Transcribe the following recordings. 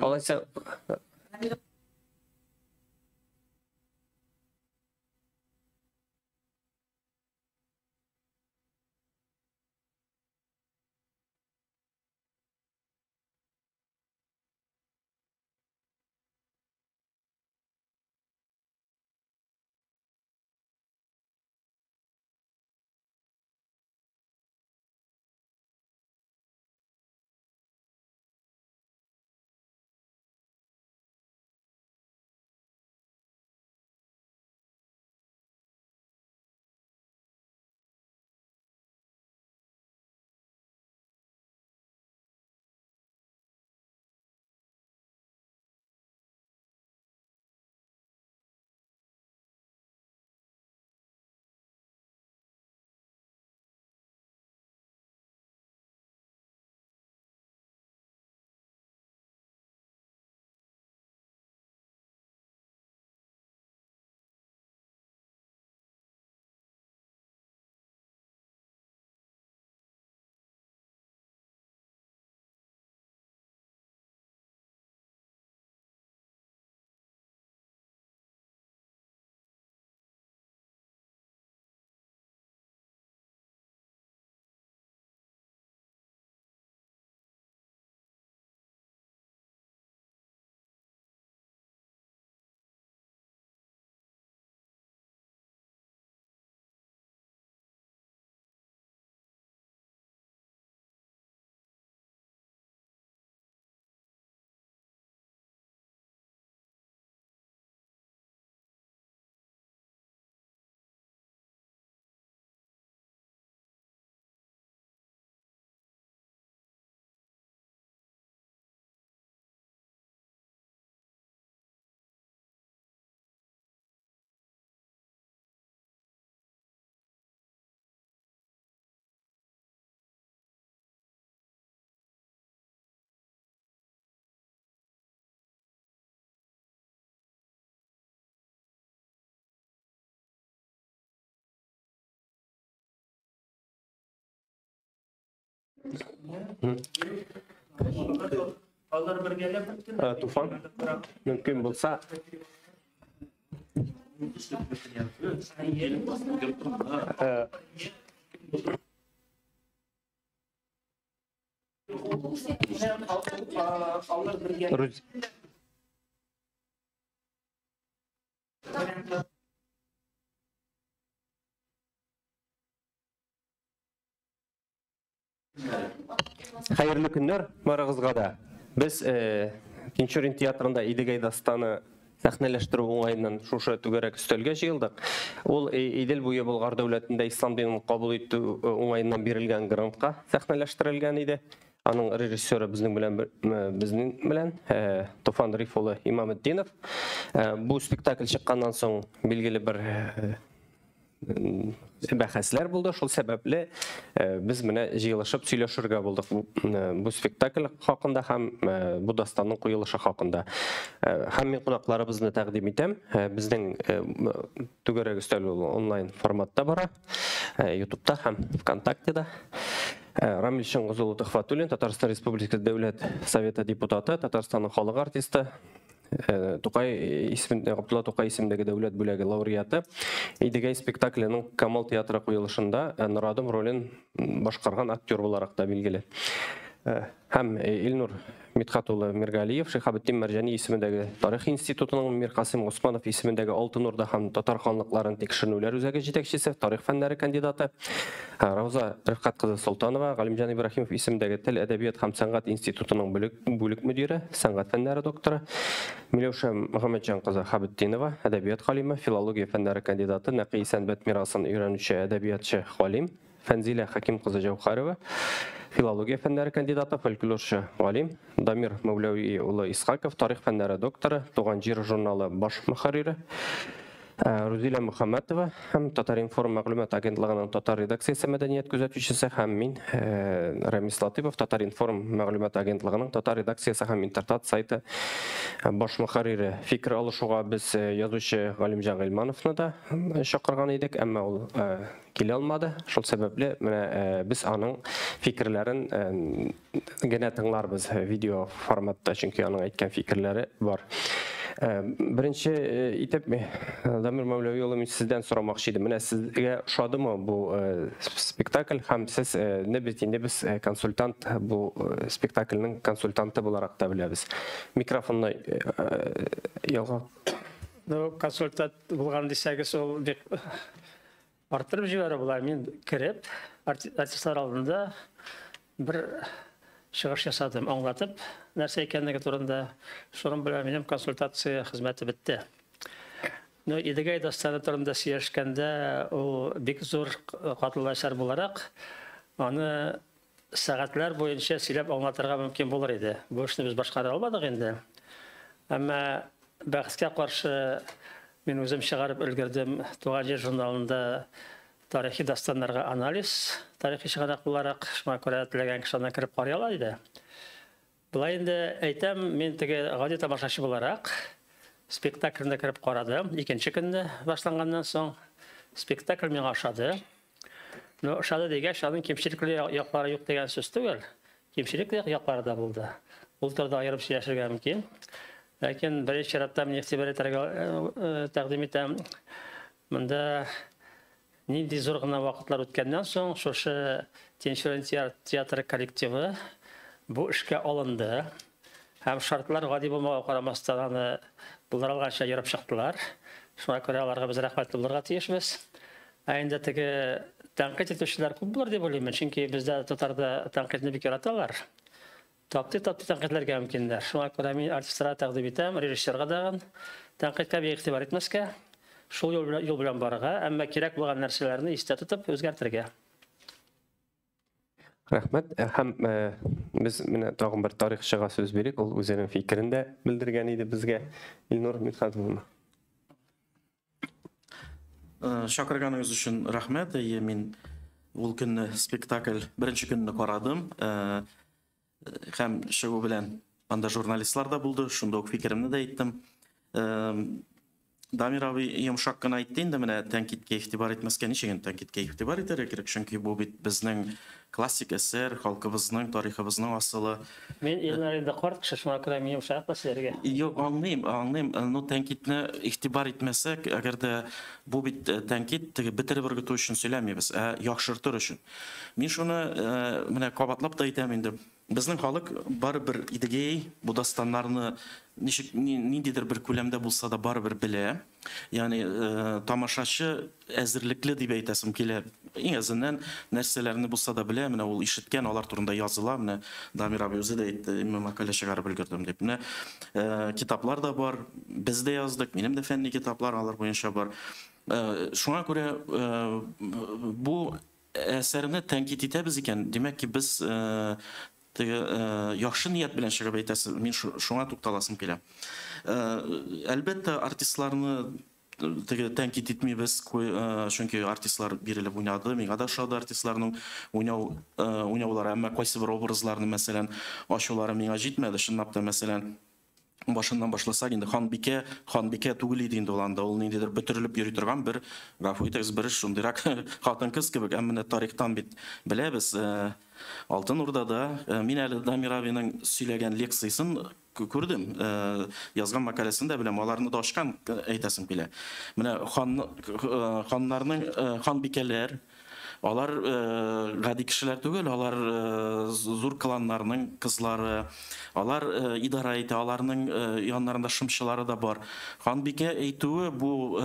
Алайса. Туфан, мөмкин булса. Хәерле көннәр барыгызга да. Без Тинчурин театрында Идегәй дастаны сәхнәләштерү уңаеннан шушы түгәрәк өстәлгә җыелдык. Ул Идел буе Болгар дәүләтендә ислам динен кабул итү уңаеннан бирелгән грантка сәхнәләштерелгән иде. Аның режиссеры безнең белән Туфан Риф улы Имаметдинов. Бу спектакль чыкканнан соң билгеле бер бәхәсләр булды. Шул сәбәпле без менә җыелышып сөйләшергә булдык бу спектакль хакында һәм бу дастанның куелышы хакында. Һәм мин кунакларыбызны тәкъдим итәм. Безнең түгәрәк өстәл онлайн форматта бара. YouTube'та һәм ВКонтактеда. Рамил Чыңгыз улы Төхфәтуллин, Татарстан Республикасы Дәүләт Советы депутаты, Татарстанның халык артисты, Тукай исемендә, Габдулла Тукай исемендәге дәүләт бүләге лауреаты. Идегәй спектакленең Камал театры куелышында Норадым ролен башкарган актер буларак та билгеле. Һәм Илнур Мидхат улы Миргалиев, Шиһабетдин Мәрҗани исемендәге Тарих институтының Миркасыйм Усманов исемендәге Алтын Урда һәм татар ханлыкларын тикшеренүләр үзәге җитәкчесе, тарих фәннәре кандидаты. Рауза Рифкать кызы Солтанова, Галимҗан Ибраһимов исемендәге Тел, әдәбият һәм сәнгать институтының бүлек мөдире, сәнгать фәннәре докторы. Миләүшә Мөхәммәтҗан кызы Хабетдинова, әдәбият галиме, филология фәннәре кандидаты, Нәкый Исәнбәт мирасын өйрәнүче әдәбиятчы галим. Фәнзилә Хаким кызы Җәүһәрова, филология фәннәре кандидаты, фольклорчы галим. Дамир Мәүләви улы Исхаков, тарих фәннәре докторы, Туган җир журналы баш мөхәррире. Рузилә Мөхәммәтова һәм Татар-информ мәгълүмат агентлыгының татар редакциясе мәдәният күзәтүчесе һәм мин Рамис Латыпов, Татар-информ мәгълүмат агентлыгының татар редакциясе һәм Интертат сайты баш мөхәррире. Фикер алышуга без язучы Галимҗан Гыйльмановны да чакырган идек, әмма ул килә алмады. Шул сәбәпле менә без аның фикерләрен генә тыңларбыз видео форматта, чөнки аның әйткән фикерләре бар. Беренче итеп, Дамир Мәүләви улы, мин сездән сорамакчы идем. Менә сезгә ошадымы бу спектакль һәм сез не бит инде без консультант, бу спектакльнең консультанты буларак та беләбез. Микрофонны ялга. Ну, консультант булган дисәгез, ул бик арттырып җибәрү була. Мин кереп, артистлар алдында бер чыгыш ясадым, аңлатып нәрсә икәнлеге турында. Шуның белән минем консультация хезмәте бетте. Но Идегәй дастаны турында сөйләшкәндә, ул бик зур катлаулы әсәр буларак, аны сәгатьләр буенча сөйләп аңлатырга мөмкин булыр иде. Бу эшне без башкара алмадык инде. Әмма бәхеткә каршы мин үзем чыгарып өлгердем Туган җир журналында тарихи дастаннарга анализ, тарихи чыганак буларак, шуңа күрә теләгән кеше аны кереп карый ала иде. Болай инде әйтәм, мин теге гади тамашачы буларак спектакльне кереп карадым. Икенче көнне башланганнан соң спектакль миңа ошады. Но ошады дигәч, аның кимчелекле яклары юк дигән сүз түгел. Кимчелекле яклары да булды. Ул турыда аерып сөйләшергә мөмкин. Ләкин беренче чиратта мин игътибар итәргә тәкъдим итәм. Монда нинди зур гына вакытлар үткәннән соң шушы Тинчурин театры коллективы бу эшкә алынды. Һәм шартлар гади булмауга карамастан аны булдыра алганча ерып чыктылар. Шуңа күрә аларга без рәхмәтле булырга тиешбез. Ә инде теге тәнкыйть итүчеләр күп булыр дип уйлыйм, чөнки бездә татарда тәнкыйтьне бик яраталар. Таптый-таптый тәнкыйтьләргә мөмкиннәр. Шуңа күрә мин артистларга тәкъдим итәм, режиссерга дагын тәнкыйтькә бик игътибар итмәскә, шул юл белән барырга, әмма кирәк булган нәрсәләрне истә тотып үзгәртергә. Рәхмәт. Һәм без менә тагын бер тарихчыга сүз бирик. Ул үзенең фикерен дә белдергән иде безгә. Илнур Мидхәтовна. Чакырганыгыз өчен рәхмәт. Әйе, мин ул көнне спектакль беренче көнне карадым. Һәм чыгу белән анда журналистлар да булды, шунда ук фикеремне дә әйттем. Дамир абый йомшак кына әйтте инде, менә тәнкыйтькә игътибар итмәскә, ничек инде тәнкыйтькә игътибар итәргә кирәк, чөнки бу бит безнең классик әсәр, халкыбызның, тарихыбызның асылы. Мин Илнар инде карт кеше, шуңа күрә мин йомшак та сөйләргә. Юк, аңлыйм, аңлыйм. Но тәнкыйтьне игътибар итмәсәк, әгәр дә бу бит тәнкыйть теге бетереп ыргыту өчен сөйләмибез, ә яхшыртыр өчен. Мин шуны менә кабатлап та әйтәм инде. Безнең халык барыбер Идегәй бу дастаннарны ничек ниндидер бер күләмдә булса да барыбер белә. Ягъни тамашачы әзерлекле дип әйтәсем килә. Иң әзеннән нәрсәләрне булса да белә, менә ул ишеткән, алар турында языла. Менә Дамир абый үзе дә әйтте, мин мәкалә чыгарып өлгердем дип. Менә китаплар да бар, без дә яздык, минем дә фәнни китаплар алар буенча бар. Шуңа күрә бу әсәрне тәнкыйть итәбез икән, димәк ки, без теге яхшы ният белән чыгып әйтәсез, мин шуңа тукталасым килә. Әлбәттә, артистларны теге тәнкыйть итмибез, чөнки артистлар бирелеп уйнады, миңа да ошады артистларның уйнаулары, әмма кайсы бер образларны, мәсәлән, ачулары миңа җитмәде. Чынлап та, мәсәлән, башыннан башласак инде, ханбикә, ханбикә түгел иде инде ул анда, ул ниндидер бөтерелеп йөри торган бер, гафу итегез, бер шундыйрак хатын-кыз кебек. Әмма менә тарихтан бит беләбез, Алтын Урдада мин әле Дамир абыйның сөйләгән лекциясен күрдем, язган мәкаләсен дә беләм, аларны да ачкан әйтәсем килә. Менә ханнарның, ханбикәләр, алар гади кешеләр түгел, алар зур кланнарның кызлары, алар идара итә, аларның яннарында шымчылары да бар. Ханбикә әйтүе бу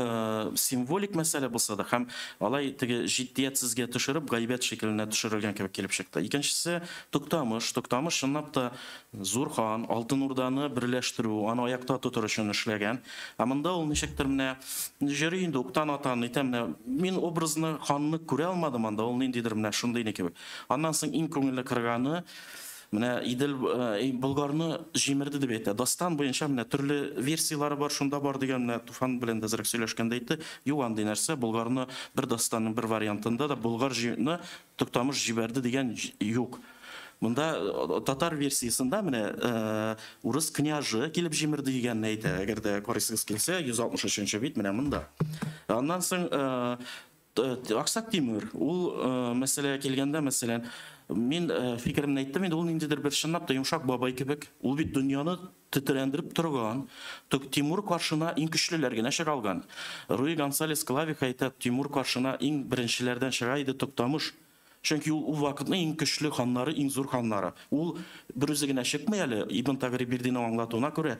символик мәсьәлә булса да, һәм алай теге җитдиятсезгә төшереп, гайбәт шикеленә төшерелгән кебек килеп чыкты. Икенчесе Туктамыш. Туктамыш чынлап та зур хан, Алтын Урданы берләштерү, аны аякта тотыр өчен эшләгән. Ә монда ул ничектер менә җөри инде уктан атан, әйтәм, менә мин образны ханны күрә алмадым анда, ул ниндидер менә шундый ни кебек. Аннан соң иң күңелле кырганы Менә Идел Болгарны җимерде дип әйтә. Дастан буенча менә төрле версияләре бар, шунда бар дигән, менә Туфан белән дә әзрәк сөйләшкәндә әйтте. Юк андый нәрсә, Болгарны бер дастанның бер вариантында да Болгарны Туктамыш җибәрде дигән юк. Монда татар версиясендә менә урыс княжы килеп җимерде дигәнне әйтә. Әгәр дә карыйсыгыз килсә, 163 бит менә монда. Аннан соң Аксак Тимур, ул мәсьәләгә килгәндә, мәсәлән, мин фикеремне әйттем инде, ул ниндидер бер чынлап та йомшак бабай кебек. Ул бит дөньяны тетрәндереп торган. Тимур каршына иң көчлеләр генә чыга алган. Руи Гонсалес Клавих әйтә, Тимур каршына иң беренчеләрдән чыга иде Туктамыш. Чөнки ул вакытның иң көчле ханнары, иң зур ханнары. Ул бер үзе генә чыкмый әле, Ибн Тагрибирдиның аңлатуына күрә,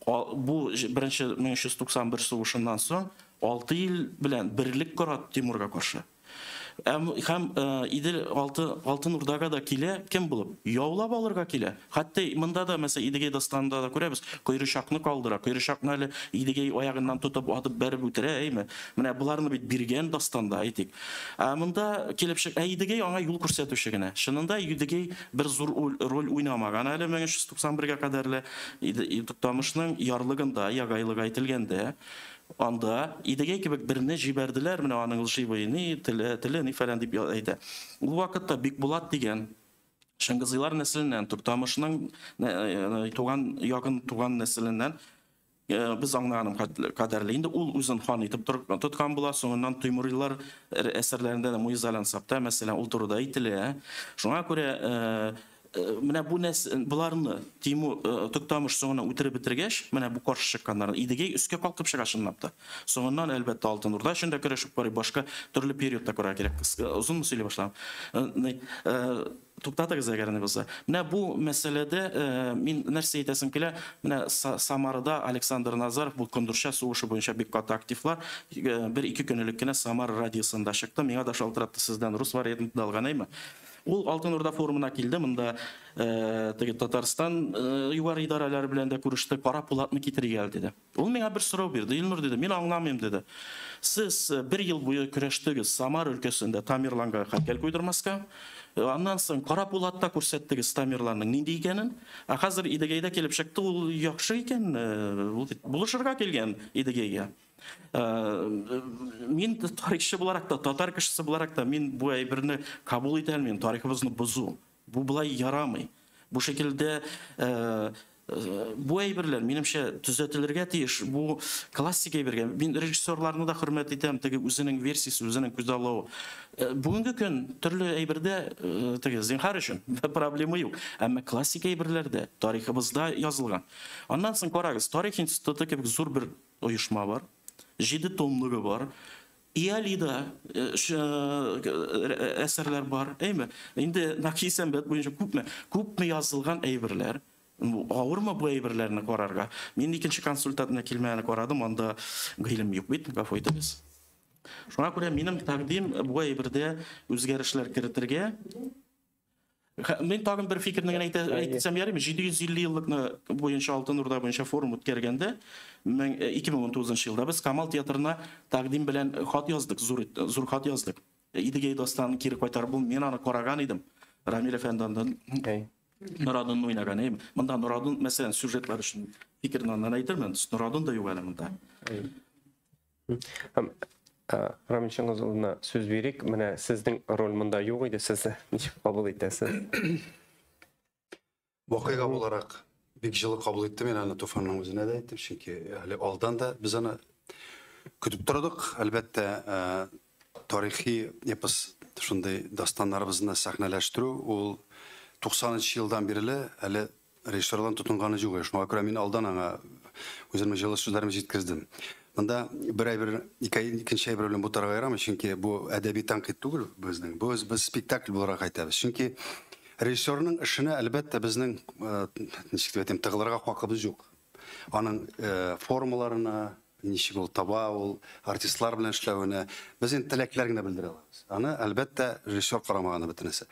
бу беренче 1391 сугышыннан соң 6 ел белән берлек кора Тимурга каршы. Һәм Идел Алтын Урдага да килә, кем булып? Яулап алырга килә. Хәтта монда да, мәсәлән, Идегәй дастанында да күрәбез, Койрычакны калдыра. Койрычакны әле Идегәй аягыннан тотып атып бәреп үтерә, әйме? Менә боларны бит биргән дастанда, әйтик. Ә монда килеп чык, ә Идегәй аңа юл күрсәтүче генә. Чынында Идегәй бер зур роль уйнамаган әле 1391-гә кадәрле Туктамышның ярлыгында, ягайлыгы әйтелгәндә. Анда Идегәй кебек берне җибәрделәр, менә аның лживый ни, теле ни фәлән дип әйтә. Ул вакытта Бикбулат дигән Шыңгызыйлар нәселеннән, Туктамышның туган якын туган нәселеннән без аңлаганым кадәрле инде ул үзен хан итеп тоткан була. Соңыннан Тимурилар әсәрләрендә дә Муиза Ансабта, мәсәлән, ул турыда әйтелә. Шуңа күрә менә бу боларны Тимур Туктамыш соңыннан үтереп бетергәч, менә бу каршы чыкканнарны Идегәй өскә калкып чыга чынлап та. Соңыннан әлбәттә Алтын Урда өчен дә көрәшеп карый, башка төрле периодта күрә кирәк. Озын сөйли башладым. Туктатыгыз әгәр ни булса. Менә бу мәсьәләдә мин нәрсә әйтәсем килә? Менә Самарада Александр Назаров бу Кондырча сугышы буенча бик каты активлар. Бер-ике көн элек кенә Самара радиосында чыкты. Миңа да шалтыратты, сездән рус вариантын алган, әйме? Ул Алтын Урда форумына килде. Монда теге Татарстан югары идарәләре белән дә күреште. Кара Пулатны китерергә әле диде. Ул миңа бер сорау бирде. Илнур диде, мин аңламыйм диде. Сез бер ел буе көрәштегез Самар өлкәсендә Тамерланга һәйкәл куйдырмаска. Аннан соң Кара Пулатта күрсәттегез Тамерланның нинди икәнен. Ә хәзер Идегәйдә килеп чыкты, ул яхшы икән, ул булышырга килгән Идегәйгә. Мин тарихчы буларак та, татар кешесе буларак та, мин бу әйберне кабул итә алмыйм, тарихыбызны бозу. Бу болай ярамый. Бу шикелдә бу әйберләр минемчә төзәтелергә тиеш. Бу классик әйбергә. Мин режиссерларны да хөрмәт итәм, теге үзенең версиясе, үзенең күзаллавы. Бүгенге көн төрле әйбердә теге зинһар өчен проблема юк. Әмма классик әйберләрдә тарихыбызда язылган. Аннан соң карагыз, Тарих институты кебек зур бер оешма бар. 7 томлыгы бар. Иалида әсәрләр бар, әйме? Инде Наки Сәмбәт буенча күпме язылган әйберләр. Авырмы бу әйберләрне карарга? Мин икенче консультантына килмәгәнне карадым, анда гыйлем юк бит, гафу итегез. Шуңа күрә минем тәкъдим бу әйбердә үзгәрешләр кертергә. Мин тагын бер фикерне генә әйтсәм ярыймы? 750 еллыкны буенча Алтын Урда буенча форум үткәргәндә 2019 елда без Камал театрына тәкъдим белән хат яздык, зур хат яздык. Идегәй дастанын кире кайтарып бул, мин аны караган идем. Рамил әфәнденең Норадын уйнаган, әйме? Монда Норадын, мәсәлән, сюжетлар өчен фикерне аннан әйтермен. Норадын да юк әле монда. Һәм Рамил Чыңгыз улына сүз бирик. Менә сезнең роль монда юк иде, сез ничек кабул итәсез? Вакыйга буларак бик җылы кабул иттем. Мин аны Туфанның үзенә дә әйттем, чөнки әле алдан да без аны көтеп тордык. Әлбәттә, тарихи эпос шундый дастаннарыбызны сәхнәләштерү ул 90 елдан бирле әле режиссерлардан тотынганы юк. Шуңа күрә мин алдан аңа үземнең җылы сүзләремне җиткездем. Монда бер әйбер, икенче әйбер белән бутарга ярамый, чөнки бу әдәби тәнкыйть түгел безнең. Бу без спектакль буларак әйтәбез. Чөнки режиссерның эшенә әлбәттә безнең, ничек дип әйтим, тыгылырга хакыбыз юк. Аның формаларына, ничек ул таба, ул артистлар белән эшләвенә без инде теләкләр генә белдерә алабыз. Аны әлбәттә режиссер карамаганы бөтенесе.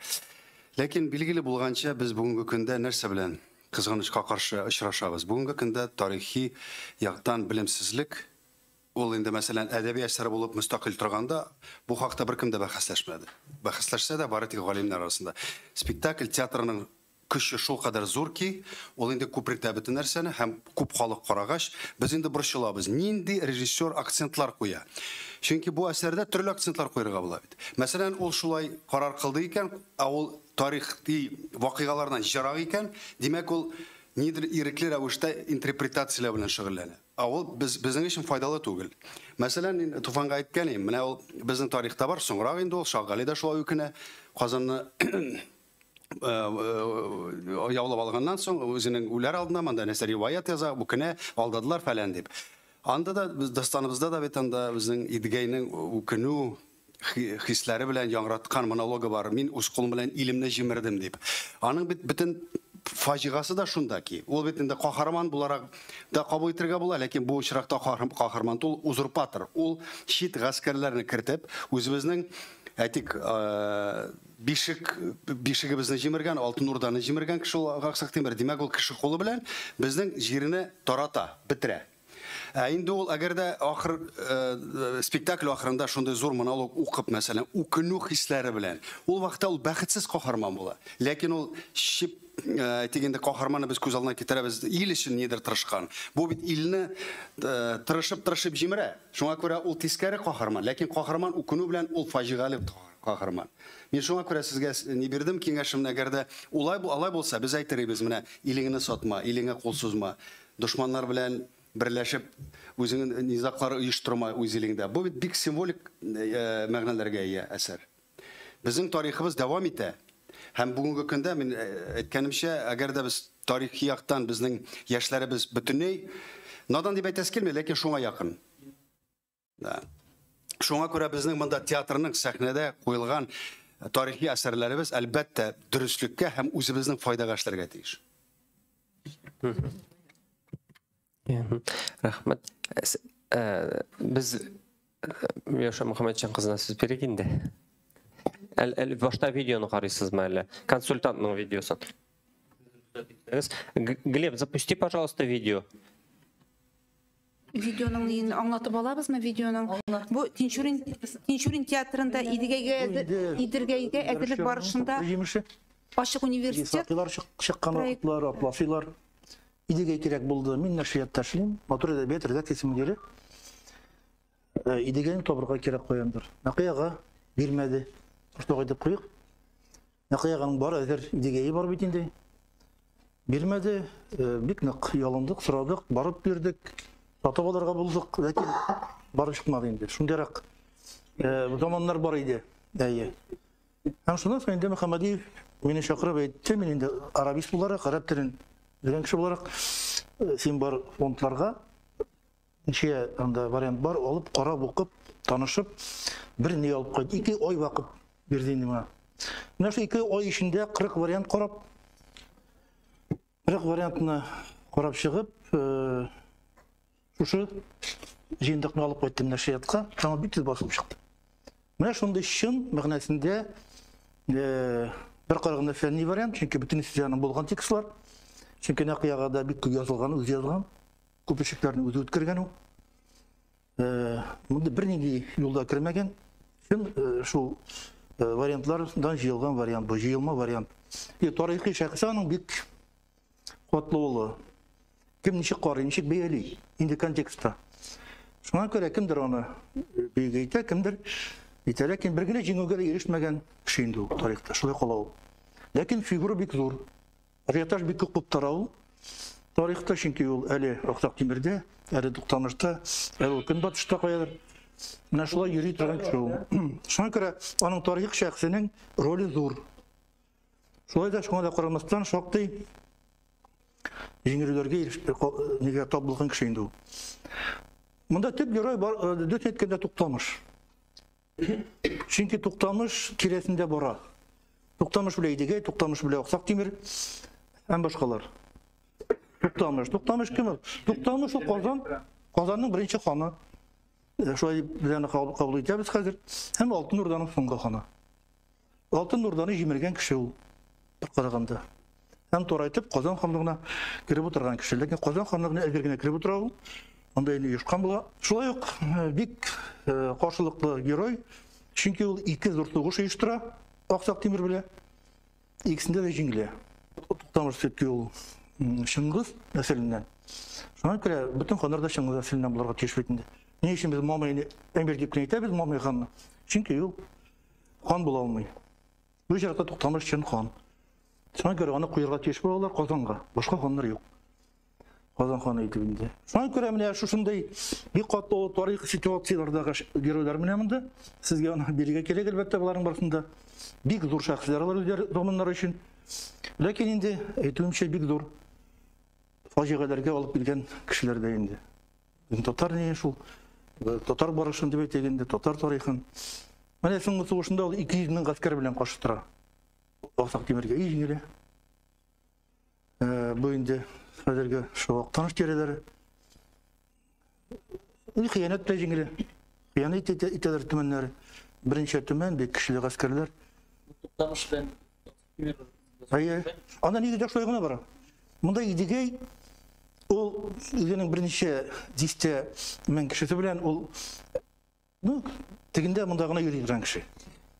Ләкин билгеле булганча без бүгенге көндә нәрсә белән кызганычка каршы очрашабыз? Бүгенге көндә тарихи яктан белемсезлек ул инде, мәсәлән, әдәби әсәр булып мөстәкыйль торганда бу хакта беркем дә бәхәсләшмәде. Бәхәсләшсә дә бары тик галимнәр арасында. Спектакль театрының көче шул кадәр зур ки, ул инде күпертә бөтен нәрсәне һәм күп халык карагач, без инде борчылабыз. Нинди режиссер акцентлар куя? Чөнки бу әсәрдә төрле акцентлар куярга була бит. Мәсәлән, ул шулай карар кылды икән, ә ул тарихи вакыйгалардан ерак икән, димәк, ул нидер ирекле рәвештә интерпретацияләр белән шөгыльләнә. Ә ул безнең өчен файдалы түгел. Мәсәлән, мин Туфанга әйткән идем, менә ул безнең тарихта бар, соңрак инде ул Шагали дә шулай үкенә, Казанны яулап алганнан соң үзенең үләр алдына монда нәрсә риваять яза, үкенә, алдадылар фәлән дип. Анда да без дастаныбызда да бит анда безнең Идегәйнең үкенү хисләре белән яңгыраткан монологы бар. Мин үз кулым белән илемне җимердем дип. Аның бит бөтен фаҗигасы да шунда ки, ул бит инде каһарман буларак да кабул итәргә була, ләкин бу очракта каһарман ул узурпатор. Ул чит гаскәрләрне кертеп, үзебезнең әйтик, бишегебезне җимергән, Алтын Урданы җимергән кеше ул Аксак Тимер. Димәк, ул кеше кулы белән безнең җирне тарата, бетерә. Ә инде ул әгәр дә ахыр спектакль ахырында шундый зур монолог укып, мәсәлән, үкенү хисләре белән, ул вакытта ул бәхетсез каһарман була. Ләкин ул чип әйтик инде каһарманны без күз алдына китерәбез, ил өчен нидер тырышкан. Бу бит илне тырышып-тырышып җимерә. Шуңа күрә ул тискәре каһарман, ләкин каһарман үкенү белән ул фаҗигале каһарман. Мин шуңа күрә сезгә ни бирдем киңәшемне, әгәр дә улай булса, без әйтер идек, менә илеңне сатма, илеңә кул сузма, дошманнар белән берләшеп үзеңнең низаглар оештырма үз илеңдә. Бу бит бик символик мәгънәләргә ия әсәр. Безнең тарихыбыз дәвам итә. Һәм бүгенге көндә мин әйткәнемчә, әгәр дә без тарихи яктан безнең яшьләребез бөтенләй надан дип әйтәсе килми, ләкин шуңа якын. Да. Шуңа күрә безнең монда театрның сәхнәдә куелган тарихи әсәрләребез әлбәттә дөреслеккә һәм үзебезнең файдага эшләргә тиеш. Рәхмәт. Без Миләүшә Мөхәммәтҗан кызына сүз бирик инде. Әле башта видеоны карыйсызмы әллә? Консультантның видеосын. Глеб, запусти, пожалуйста, видео. Видеоның ниген аңлатып алабызмы видеоның? Бу Тинчурин театрында Идегәйгә әзерлек барышында Ачык университет Сакилар чыккан вакытлар, атласыйлар. Идегәй кирәк булды. Мин нәшриятта эшлим. Матур әдәбият редакциясе мөдире. Идегәйне табырга кирәк куяндыр. Нәкыяга бирмәде. Шуны әйтеп куйык. Нәкыяганың бар әзер Идегәе бар бит инде. Бирмәде. Бик нык ялындык, сорадык, барып бирдек. Сатып алырга булдык, ләкин барып чыкмады инде. Шундыйрак заманнар бар иде. Әйе. Һәм шуннан соң инде Мөхәммәдиев мине чакырып әйтте, мин инде арабист буларак, араб телен белгән кеше буларак, син бар фондларга ничә анда вариант бар, алып, карап, укып, танышып, бер ни алып кайт. 2 ай вакыт бирде инде миңа. Менә шул 2 ай эчендә 40 вариант карап, 40 вариантны карап чыгып, шушы җыентыкны алып кайттым нәшриятка, һәм бик тиз басылып чыкты. Менә шундый чын мәгънәсендә бер караганда фәнни вариант, чөнки бөтенесе аның булган текстлар. Чөнки Нәкыяга да бик күп язылган, үзе язган, күп эшлекләрне үзе үткәргән ул. Монда бернинди юлда кермәгән. Чын шул вариантлардан җыелган вариант бу, җыелма вариант. И тарихи шәхес аның бик катлаулы. Кем ничек карый, ничек бәяли инде контекстта. Шуңа күрә кемдер аны бөек әйтә, кемдер әйтә, ләкин бер генә җиңүгә дә ирешмәгән кеше инде ул тарихта, шулай кала ул. Ләкин фигура бик зур. Ажиотаж бик күп булып тора ул. Тарихта, чөнки ул әле Аксак Тимердә, әле Туктамышта, әле ул Көнбатышта каядыр. Менә шулай йөри торган кеше ул. Шуңа күрә аның тарих шәхесенең роле зур. Шулай да шуңа да карамастан шактый җиңелүләргә нигә тап булган кеше инде ул. Монда төп герой бар, дөрес әйткәндә Туктамыш. Чөнки Туктамыш тирәсендә бара. Туктамыш белән Идегәй, Туктамыш белән Аксак Тимер һәм башкалар. Туктамыш. Туктамыш кем ул? Туктамыш ул Казан, Казанның беренче ханы. Шулай дип без аны кабул итәбез хәзер. Һәм Алтын Урданың соңгы ханы. Алтын Урданы җимергән кеше ул, бер караганда. Һәм турайтып Казан ханлыгына кереп утырган кеше. Ләкин Казан ханлыгына әзер генә кереп утыра ул. Анда инде оешкан була. Шулай ук бик каршылыклы герой, чөнки ул ике зур сугыш оештыра Аксак Тимер белән. Икесендә дә җиңелә. Туктамыш все-таки ул Чыңгыз нәселеннән. Шуңа күрә бөтен ханнар да Чыңгыз нәселеннән булырга тиеш бит инде. Ни өчен без Мамайны әмир дип кенә әйтәбез, Мамай ханны? Чөнки ул хан була алмый. Бу очракта Туктамыш чын хан. Шуңа күрә аны куярга тиеш булалар Казанга. Башка ханнар юк. Казан ханы итеп инде. Шуңа күрә менә шушындай бик катлаулы тарихи ситуацияләрдәге геройлар менә монда. Сезгә аны бирергә кирәк, әлбәттә, боларның барысын да. Бик зур шәхесләр алар үзләре заманнары өчен. Ләкин инде әйтүемчә, бик зур фаҗигаләргә алып килгән кешеләр дә инде. Татар не шул, татар барышын дип әйтик инде, татар тарихын. Менә соңгы сугышында ул 200 мең гаскәр белән каршы тора. Аксак Тимергә җиңелә. Бу инде хәзерге шул Актаныш тирәләре. И хыянәт тә җиңелә. Хыянәт итәләр төмәннәре. Беренче төмән, бик көчле гаскәрләр. Туктамыш белән Әйе. Анда нигездә шулай гына бара. Монда Идегәй ул үзенең берничә дистә мең кешесе белән ул, ну, тегендә монда гына йөри торган кеше.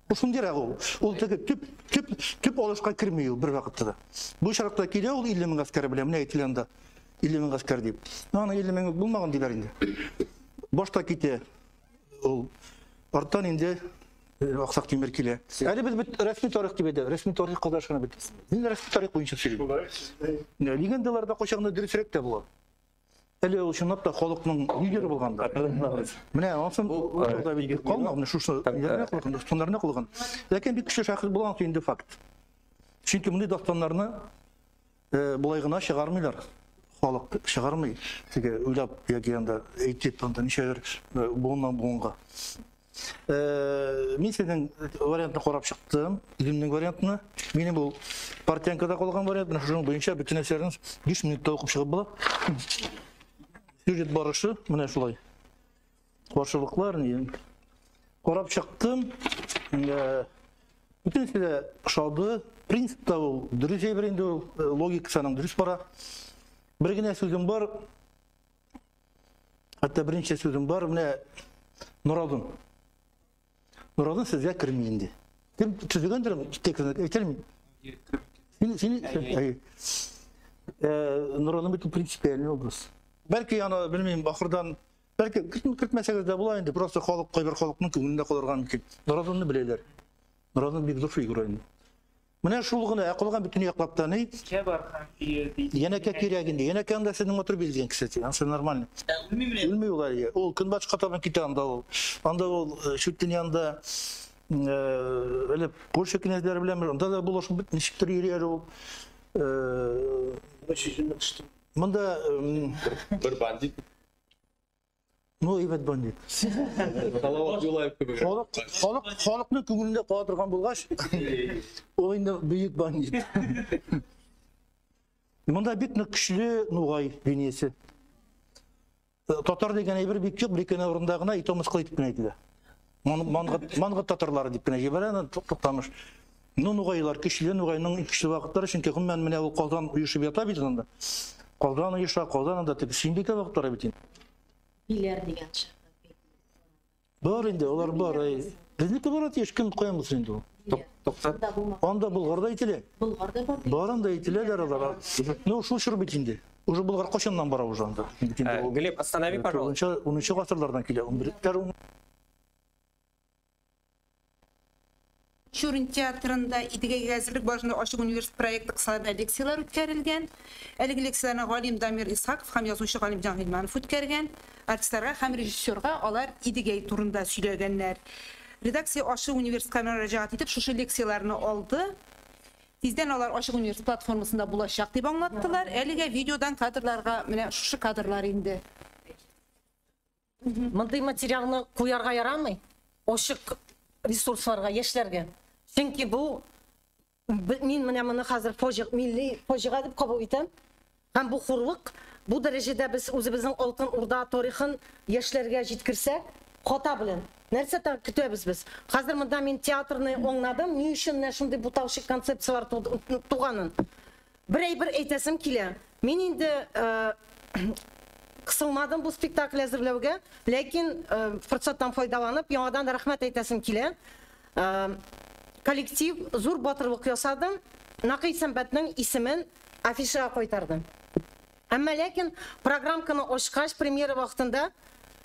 Ул шундыйрак ул. Ул теге төп алышка керми ул бер вакытта да. Бу очракта килә ул 50 мең гаскәре белән, менә әйтелә анда 50 мең гаскәр дип. Аның 50 мең булмаган диләр инде. Башта китә ул. Арттан инде Аксак Тимер килә. Әле без бит рәсми тарих дип әйтәбез. Рәсми тарих кадәр шуны бит. Мин рәсми тарих буенча сөйлим. Легендаларда кайчагында дөресрәк тә була. Әле ул чынлап та халыкның лидеры булган да. Менә ансын ул бит калмаган, шушы ниләренә калган, дастаннарына калган. Ләкин бик көчле шәхес булган инде факт. Чөнки мондый дастаннарны болай гына чыгармыйлар. Халык чыгармый. Теге уйлап яки анда әйтеп анда ничәдер буыннан буынга. Мин сезнең вариантны карап чыктым, үземнең вариантны. Минем бу портянкада калган вариант, менә шуның буенча бөтен әсәрне 5 минутта укып чыгып була. Сюжет барышы менә шулай. Каршылыклар ни. Карап чыктым. Бөтенесе дә ошады. Принципта ул дөрес әйбер инде ул, логикасы аның дөрес бара. Бер генә сүзем бар. Хәтта берничә сүзем бар. Менә Норадын. Норадын сезгә керми инде. Кем төзегәндер текстны әйтәлме? Син Норадын бит принципиальный образ. Бәлки аны белмим, ахырдан бәлки кертмәсәгез дә була инде, просто халык кайбер халыкның күңелендә калырга мөмкин. Норадынны беләләр. Норадын бик зур фигура инде. Менә шул гына, ә калган бөтен яклап та ни? Кә бар һәм Янәкә кирәк инде. Янәкә анда сезнең матур бирелгән кеше, ансы нормально. Үлми. Үлми ул әле. Ул көнбатышка табан китә анда ул. Анда ул Чүттен янында әле Польша князьләре белән анда да булашып бит, ничектер йөри әле ул. Монда бер бандит. Ну, әйбәт бандит. Салават Юлаев кебек. Халыкның күңелендә кала торган булгач, ул инде бөек бандит. Монда бик нык көчле нугай линиясе. Татар дигән әйбер бик юк, бер ике урында гына ито мыскыл итеп кенә әйтелә. Мангыт татарлары дип кенә җибәрә, аны Туктамыш. Ну, нугайлар көчле, нугайның иң көчле вакытлары, чөнки гомумән менә ул Казан оешып ята бит анда. Казан оеша, Казан анда теге Сөембикә вакытлары бит инде. Биләр дигән шәһәр. Бар инде, алар бар. Безнеке бар тиеш, кем каян булсын инде ул? Туктат. Анда Болгарда әйтелә. Болгарда бар. Бар анда әйтеләләр алар. Ну, шул чор бит инде. Уже Болгар кайчаннан бара уже анда. Глеб, останови, пожалуйста. 10 гасырлардан килә. 11-ләр. Чурин театрында Идегәйгә әзерлек барышында ачык университет проекты кысаларында лекцияләр үткәрелгән. Әлеге лекцияләрне галим Дамир Исхаков һәм язучы Галимҗан Гыйльманов үткәргән. Артистларга һәм режиссерга алар Идегәй турында сөйләгәннәр. Редакция ачык университетка мөрәҗәгать итеп шушы лекцияләрне алды. Тиздән алар ачык университет платформасында булачак дип аңлаттылар. Әлегә видеодан кадрларга менә шушы кадрлар инде. Мондый материалны куярга ярамый. Ачык ресурсларга, яшьләргә. Чөнки бу мин менә моны хәзер фаҗига, милли фаҗига дип кабул итәм. Һәм бу хурлык, бу дәрәҗәдә без үзебезнең Алтын Урда тарихын яшьләргә җиткерсәк, хата белән. Нәрсә көтәбез без? Хәзер монда мин театрны аңладым, ни өчен менә шундый буталчык концепцияләр туганын. Бер әйбер әйтәсем килә. Мин инде кысылмадым бу спектакль әзерләүгә, ләкин форсаттан файдаланып, яңадан рәхмәт әйтәсем килә. Коллектив зур батырлык ясады. Нәкый Исәнбәтнең исемен афишага кайтарды. Әмма ләкин программканы ачкач, премьера вакытында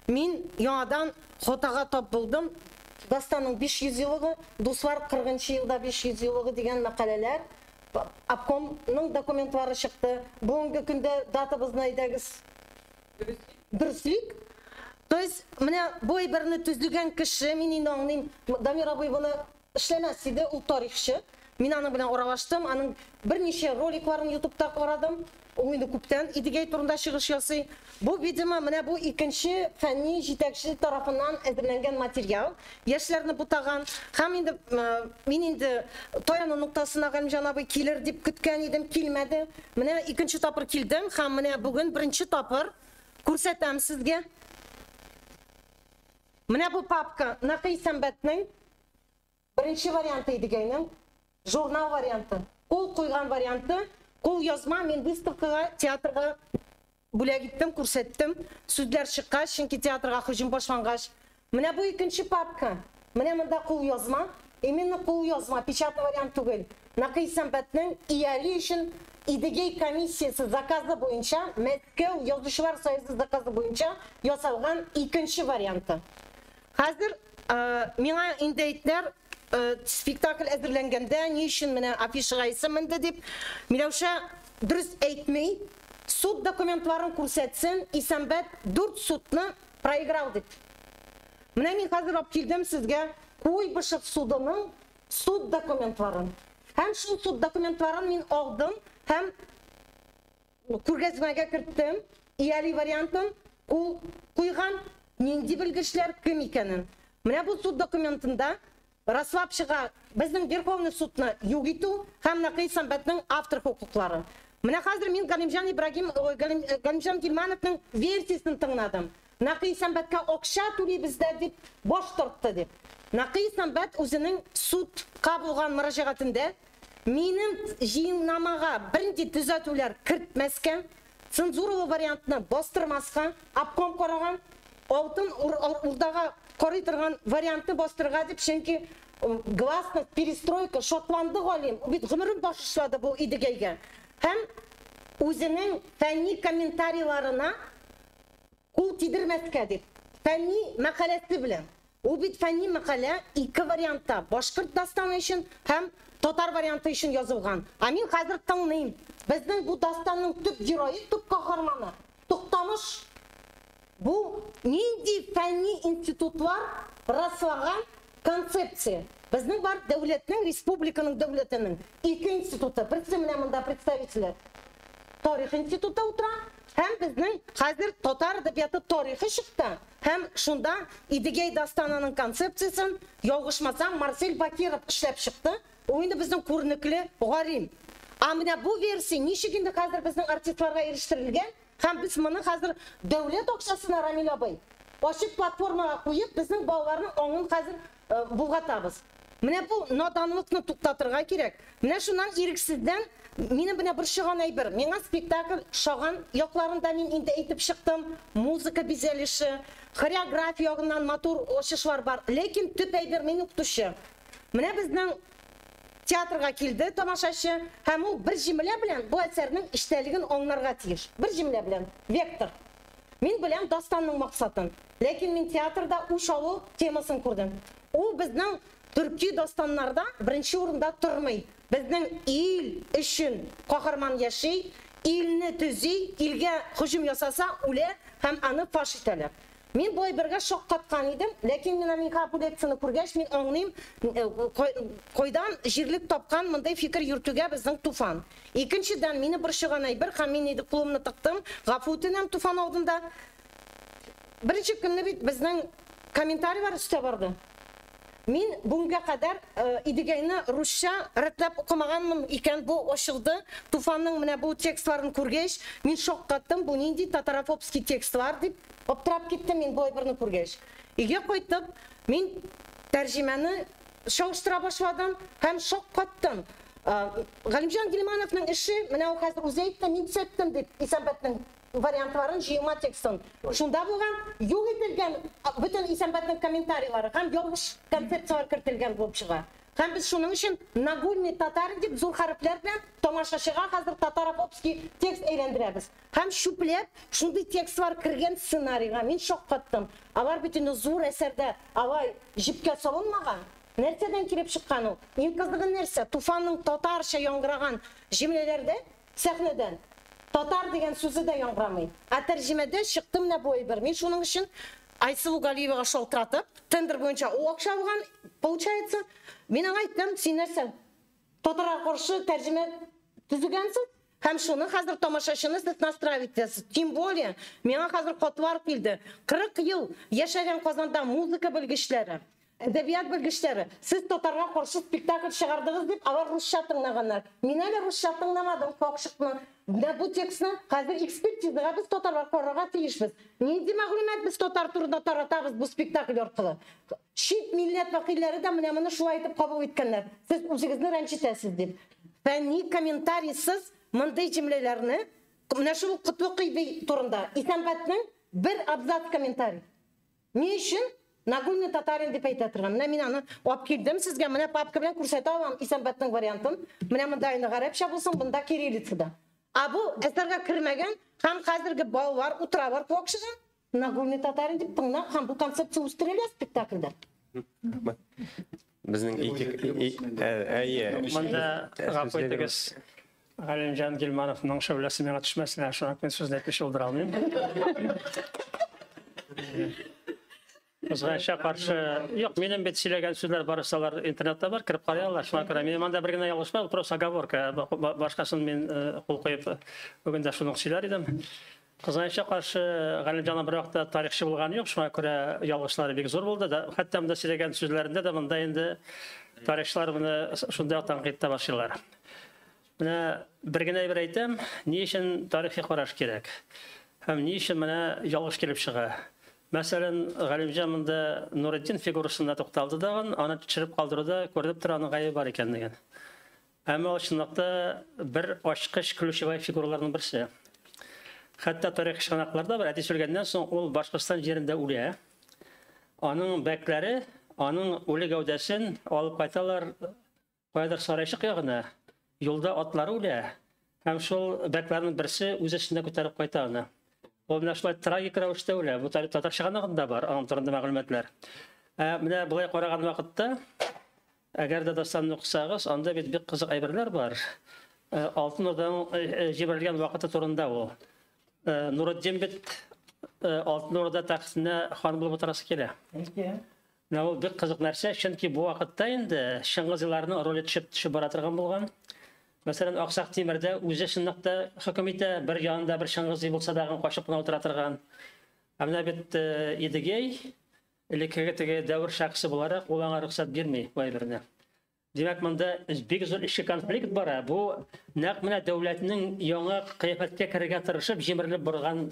мин яңадан хатага тап булдым. Дастанның 500 еллыгы, Дуслар 40 елда 500 еллыгы дигән мәкаләләр, обкомның документлары чыкты. Бүгенге көндә датабызны әйдәгез. Дөреслек. То есть менә бу әйберне төзегән кеше, мин инде аңлыйм, Дамир абый моны эшләмәс иде, ул тарихчы. Мин аның белән аралаштым, аның берничә роликларын YouTube'та карадым. Ул инде күптән Идегәй турында чыгыш ясый. Бу, видимо, менә бу икенче фәнни җитәкче тарафыннан әзерләнгән материал, яшьләрне бутаган. Һәм инде мин инде таяну ноктасына Галимҗан абый килер дип көткән идем, килмәде. Менә икенче тапкыр килдем һәм менә бүген беренче тапкыр күрсәтәм сезгә. Менә бу папка Нәкый Исәнбәтнең беренче варианты Идегәйнең, журнал варианты, кул куйган варианты, кул язма. Мин выставкага, театрга бүләк иттем, күрсәттем. Сүзләр чыккач, чөнки театрга һөҗүм башлангач. Менә бу икенче папка. Менә монда кул язма, именно кул язма, печатный вариант түгел. Нәкый Исәнбәтнең ияли өчен Идегәй комиссиясе заказы буенча, Мәскәү язучылар союзы заказы буенча ясалган икенче варианты. Хәзер миңа инде әйттеләр, спектакль әзерләнгәндә ни өчен менә афишага исем менде дип. Миләүшә дөрес әйтми, суд документларын күрсәтсен, Исәнбәт 4 судны проиграл дип. Менә мин хәзер алып килдем сезгә Куйбышев судының суд документларын. Һәм шул суд документларын мин алдым һәм күргәзмәгә керттем. Ияли вариантын кул куйган нинди белгечләр кем икәнен. Менә бу суд документында раслап чыга безнең Верховный судны юк итү һәм Нәкый Исәнбәтнең автор хокуклары. Менә хәзер мин Галимҗан Ибрагим, Галимҗан Гилмановның версиясын тыңладым. Нәкый Исәнбәткә акча түлибез дә дип баш тартты дип. Нәкый Исәнбәт үзенең судка булган мөрәҗәгатендә минем җыеннамага бернинди төзәтүләр кертмәскә, цензуралы вариантны бастырмаска, обком караган, Алтын Урдага карый торган вариантны бастырырга дип, чөнки гласность, перестройка, шатланды галим. Ул бит гомерен башлады бу Идегәйгә. Һәм үзенең фәнни комментарийларына кул тидермәскә дип, фәнни мәкаләсе белән. Ул бит фәнни мәкалә ике вариантта, башкорт дастаны өчен һәм татар варианты өчен язылган. Ә мин хәзер тыңлыйм. Безнең бу дастанның төп герое, төп каһарманы Туктамыш. Бу нинди фәнни институтлар раслаган концепция? Безнең бар дәүләтнең, республиканың дәүләтенең ике институты. Берсе менә монда представительләр. Тарих институты утыра, һәм безнең хәзер татар әдәбияты тарихы чыкты. Һәм шунда Идегәй дастанының концепциясен, ялгышмасам, Марсель Бакиров эшләп чыкты. Ул инде безнең күренекле галим. Ә менә бу версия ничек инде хәзер безнең артистларга ирештерелгән? Һәм без моны хәзер дәүләт акчасына, Рамил абый, ачык платформага куеп, безнең балаларның аңын хәзер булгатабыз. Менә бу наданлыкны туктатырга кирәк. Менә шуннан ирексездән мине менә борчыган әйбер. Миңа спектакль шаган якларында мин инде әйтеп чыктым. Музыка бизәлеше, хореография ягыннан матур ачышлар бар. Ләкин төп әйбер мин укытучы. Менә безнең театрга килде тамашачы һәм ул бер җөмлә белән бу әсәрнең эчтәлеген аңларга тиеш. Бер җөмлә белән. Вектор. Мин беләм дастанның максатын. Ләкин мин театрда уч алу темасын күрдем. Ул безнең төрки дастаннарда беренче урында тормый. Безнең ил өчен каһарман яши, илне төзи, илгә һөҗүм ясаса үлә һәм аны фаш итәләр. Мин бу әйбергә шаккаткан идем, ләкин менә мин бу лекцияне күргәч, мин аңлыйм, кайдан җирлек тапкан мондый фикер йөртүгә безнең Туфан. Икенчедән, мине борчыган әйбер һәм мин инде кулымны тыктым, гафу үтенәм Туфан алдында. Беренче көнне бит безнең комментарийлар өстә барды. Мин бүгенгә кадәр Идегәйне русча рәтләп укымаганмын икән, бу ачылды. Туфанның менә бу текстларын күргәч, мин шаккаттым, бу нинди татарофобский текстлар дип аптырап киттем мин бу әйберне күргәч. Өйгә кайтып, мин тәрҗемәне чагыштыра башладым һәм шаккаттым. Галимҗан Гилмановның эше, менә ул хәзер үзе әйтте, мин төзәттем дип Исәнбәтнең вариантларын, җыелма текстын. Шунда булган, юк ителгән бөтен Исәнбәтнең комментарийлары һәм ялгыш концепцияләр кертелгән булып чыга. Һәм без шуның өчен нагульный татарин дип зур хәрефләр белән тамашачыга хәзер татарофобский текст әйләндерәбез. Һәм чүпләп шундый текстлар кергән сценарийга мин шаккаттым. Алар бит инде зур әсәрдә алай җепкә салынмаган. Нәрсәдән килеп чыккан ул? Иң кызыгы нәрсә? Туфанның татарча яңгыраган җөмләләрдә сәхнәдән татар дигән сүзе дә яңгырамый. Ә тәрҗемәдә чыкты менә бу әйбер. Мин шуның өчен Айсылу Галиевага шалтыратып, тендер буенча ул акча алган, получается. Мин аңа әйттем, син нәрсә, татарга каршы тәрҗемә төзегәнсең? Һәм шуны хәзер тамашачыны сез настраивать итәсез. Тем более, миңа хәзер хатлар килде. 40 ел яшәгән Казанда музыка белгечләре, әдәбият белгечләре, сез татарга каршы спектакль чыгардыгыз дип, алар русча тыңлаганнар. Мин әле русча тыңламадым, Кокшыкны. Менә бу текстны хәзер экспертизага без татарлар карарга тиешбез. Нинди мәгълүмат без татар турында таратабыз бу спектакль аркылы? Чит милләт вәкилләре дә менә моны шулай итеп кабул иткәннәр. Сез үзегезне рәнҗетәсез дип. Фәнни комментарийсыз мондый җөмләләрне менә шул Котлыкый би турында Исәнбәтнең бер абзац комментарий. Ни өчен нагульный татарин дип әйтә торган? Менә мин аны алып килдем сезгә, менә папка белән күрсәтә алам Исәнбәтнең вариантын. Менә монда инде гарәпчә булсын, монда кириллицада. А бу әсәргә кермәгән һәм хәзерге балалар утыралар куакшыга нагульный татарин дип тыңлап, һәм бу концепция үстерелә спектакльдә. Безнең ике әйе. Монда гафу итегез, Галимҗан Гилмановның шәүләсе миңа төшмәсен, шуңа мин сүзне әйтмичә булдыра алмыйм. Кызганычка каршы, юк, минем бит сөйләгән сүзләр барысы алар интернетта бар, кереп карый алалар. Шуңа күрә минем анда бер генә ялгыш бар, просто оговорка. Башкасын мин кул куеп бүген дә шуны сөйләр идем. Кызганычка каршы, Галимҗанның бер вакытта тарихчы булганы юк, шуңа күрә ялгышлары бик зур булды. Хәтта монда сөйләгән сүзләрендә дә монда инде тарихчылар моны шунда ук тәнкыйтьтә башлыйлар. Менә бер генә әйбер әйтәм, ни өчен тарихи караш кирәк? Һәм ни өчен менә ялгыш килеп чыга? Мәсәлән, Галимҗан монда Нуретдин фигурасында тукталды дагын, аны төшереп калдыруда күренеп тора аның гаебе бар икәнлеген. Әмма ул чынлыкта бер ачкыч ключевой фигураларның берсе. Хәтта тарих чыганакларда бар, әтисе үлгәннән соң ул Башкортстан җирендә үлә. Аның бәкләре, аның үле гәүдәсен алып кайталар каядыр Сарайчык ягына. Юлда атлары үлә. Һәм шул бәкләрнең берсе үз эчендә күтәреп кайта аны. Ул менә шулай трагик рәвештә үлә. Бу татар чыганагында бар аның турында мәгълүматлар. Ә менә болай караган вакытта, әгәр дә дастанны укысагыз, анда бит бик кызык әйберләр бар. Алтын Урданың җибәрелгән вакыты турында ул. Нуретдин бит Алтын Урда тәхетенә хан булып утырасы килә. Менә ул бик кызык нәрсә, чөнки бу вакытта инде Чыңгызларның роле төшеп бара торган булган. Мәсәлән, Аксак Тимердә үзе чынлыкта хөкем итә, бер янында бер Чыңгызый булса да качып кына утыра торган. Ә менә бит Идегей элеккеге теге дәвер шәхесе буларак ул аңа рөхсәт бирми бу әйберне. Димәк, монда бик зур эчке конфликт бара. Бу нәкъ менә дәүләтнең яңа кыяфәткә керергә тырышып җимерелеп барган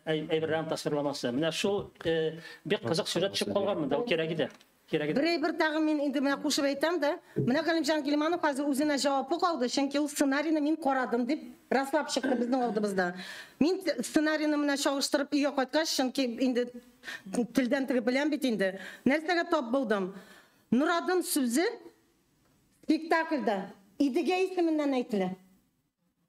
әйберләрнең тасвирламасы. Менә шул бик кызык сюжет төшеп калган монда, ул кирәк иде. Кирәк иде. Бер әйбер тагын мин инде менә кушып әйтәм дә, менә Галимҗан Гилманов хәзер үзенә җаваплы калды, чөнки ул сценарийны мин карадым дип раслап чыкты безнең алдыбызда. Мин сценарийны менә чагыштырып өйгә кайткач, чөнки инде телдән теге беләм бит инде. Нәрсәгә тап булдым? Норадым сүзе спектакльдә Идегә исеменнән әйтелә.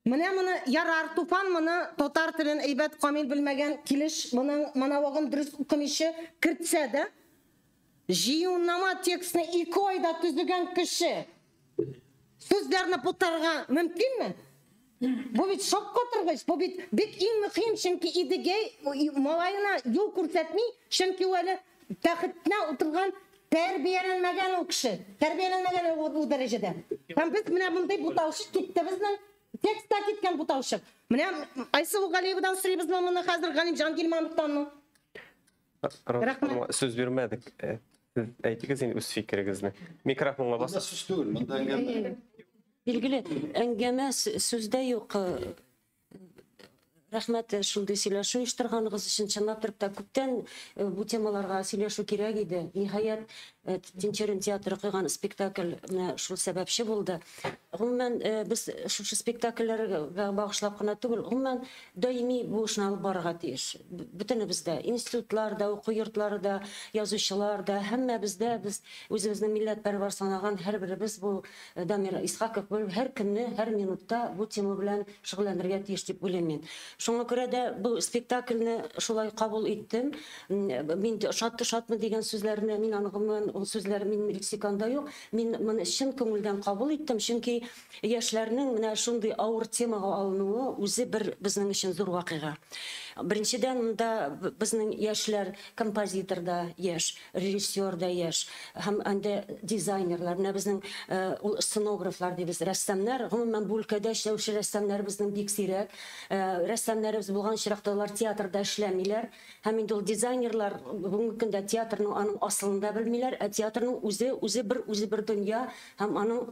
Менә моны ярар Туфан моны татар телен әйбәт камил белмәгән килеш моның монологын дөрес укымыйча кертсә дә, җыюнама текстны 2 айда төзегән кеше сүзләрне бутарга мөмкинме? Бу бит шаккатыргыч, бу бит бик иң мөһим, чөнки Идегәй малаена юл күрсәтми, чөнки ул әле тәхетенә утырган тәрбияләнмәгән ул кеше, тәрбияләнмәгән ул дәрәҗәдә. Һәм без менә мондый буталчык китте безнең текстта киткән буталчык. Менә Айсылу Галиевадан сорыйбызмы моны хәзер, Галимҗан Гилмановтанмы? Рәхмәт. Сүз бирмәдек. Сез әйтегез инде үз фикерегезне. Микрофонга басып. Монда сүз түгел, монда әңгәмә. Билгеле, әңгәмә сүздә юк. Рәхмәт шундый сөйләшү оештырганыгыз өчен. Чынлап торып та күптән бу темаларга сөйләшү кирәк иде. Ниһаять, Тинчурин театры куйган спектакль менә шул сәбәпче булды. Гомумән, без шушы спектакльләргә багышлап кына түгел, гомумән, даими бу эшне алып барырга тиеш. Бөтенебез дә, институтлар да, уку йортлары да, язучылар да, һәммәбез дә без үзебезне милләтпәрвәр санаган һәрберебез бу Дамир Исхаков һәр көнне, һәр минутта бу тема белән шөгыльләнергә тиеш дип уйлыйм мин. Шуңа күрә дә бу спектакльне шулай кабул иттем. Мин шатты шатмы дигән сүзләрне, мин аны гомумән ул сүзләр минем лексиконда юк. Мин моны чын күңелдән кабул иттем, чөнки яшьләрнең менә шундый авыр темага алынуы үзе бер безнең өчен зур вакыйга. Беренчедән, монда безнең яшьләр композитор да яшь, режиссер да яшь, һәм анда дизайнерлар, менә безнең ул сценографлар дибез, рәссамнар, гомумән бу өлкәдә эшләүче рәссамнар безнең бик сирәк. Рәссамнарыбыз булган очракта алар театрда эшләмиләр. Һәм инде ул дизайнерлар бүгенге көндә театрның аның асылын да белмиләр, ә театрның үзе бер дөнья һәм аның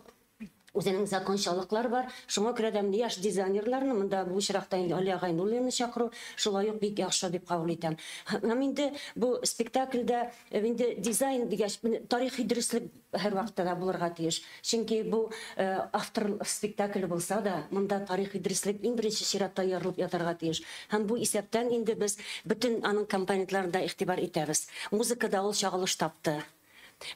үзенең закончалыклары бар. Шуңа күрә дә яшь дизайнерларны монда бу очракта инде Алия Гайнуллина чакыру шулай ук бик яхшы дип кабул итәм. Һәм инде бу спектакльдә инде дизайн дигәч, тарихи дөреслек һәрвакытта да булырга тиеш. Чөнки бу автор спектакле булса да, монда тарихи дөреслек иң беренче чиратта ярылып ятарга тиеш. Һәм бу исәптән инде без бөтен аның компонентларына да игътибар итәбез. Музыкада ул чагылыш тапты.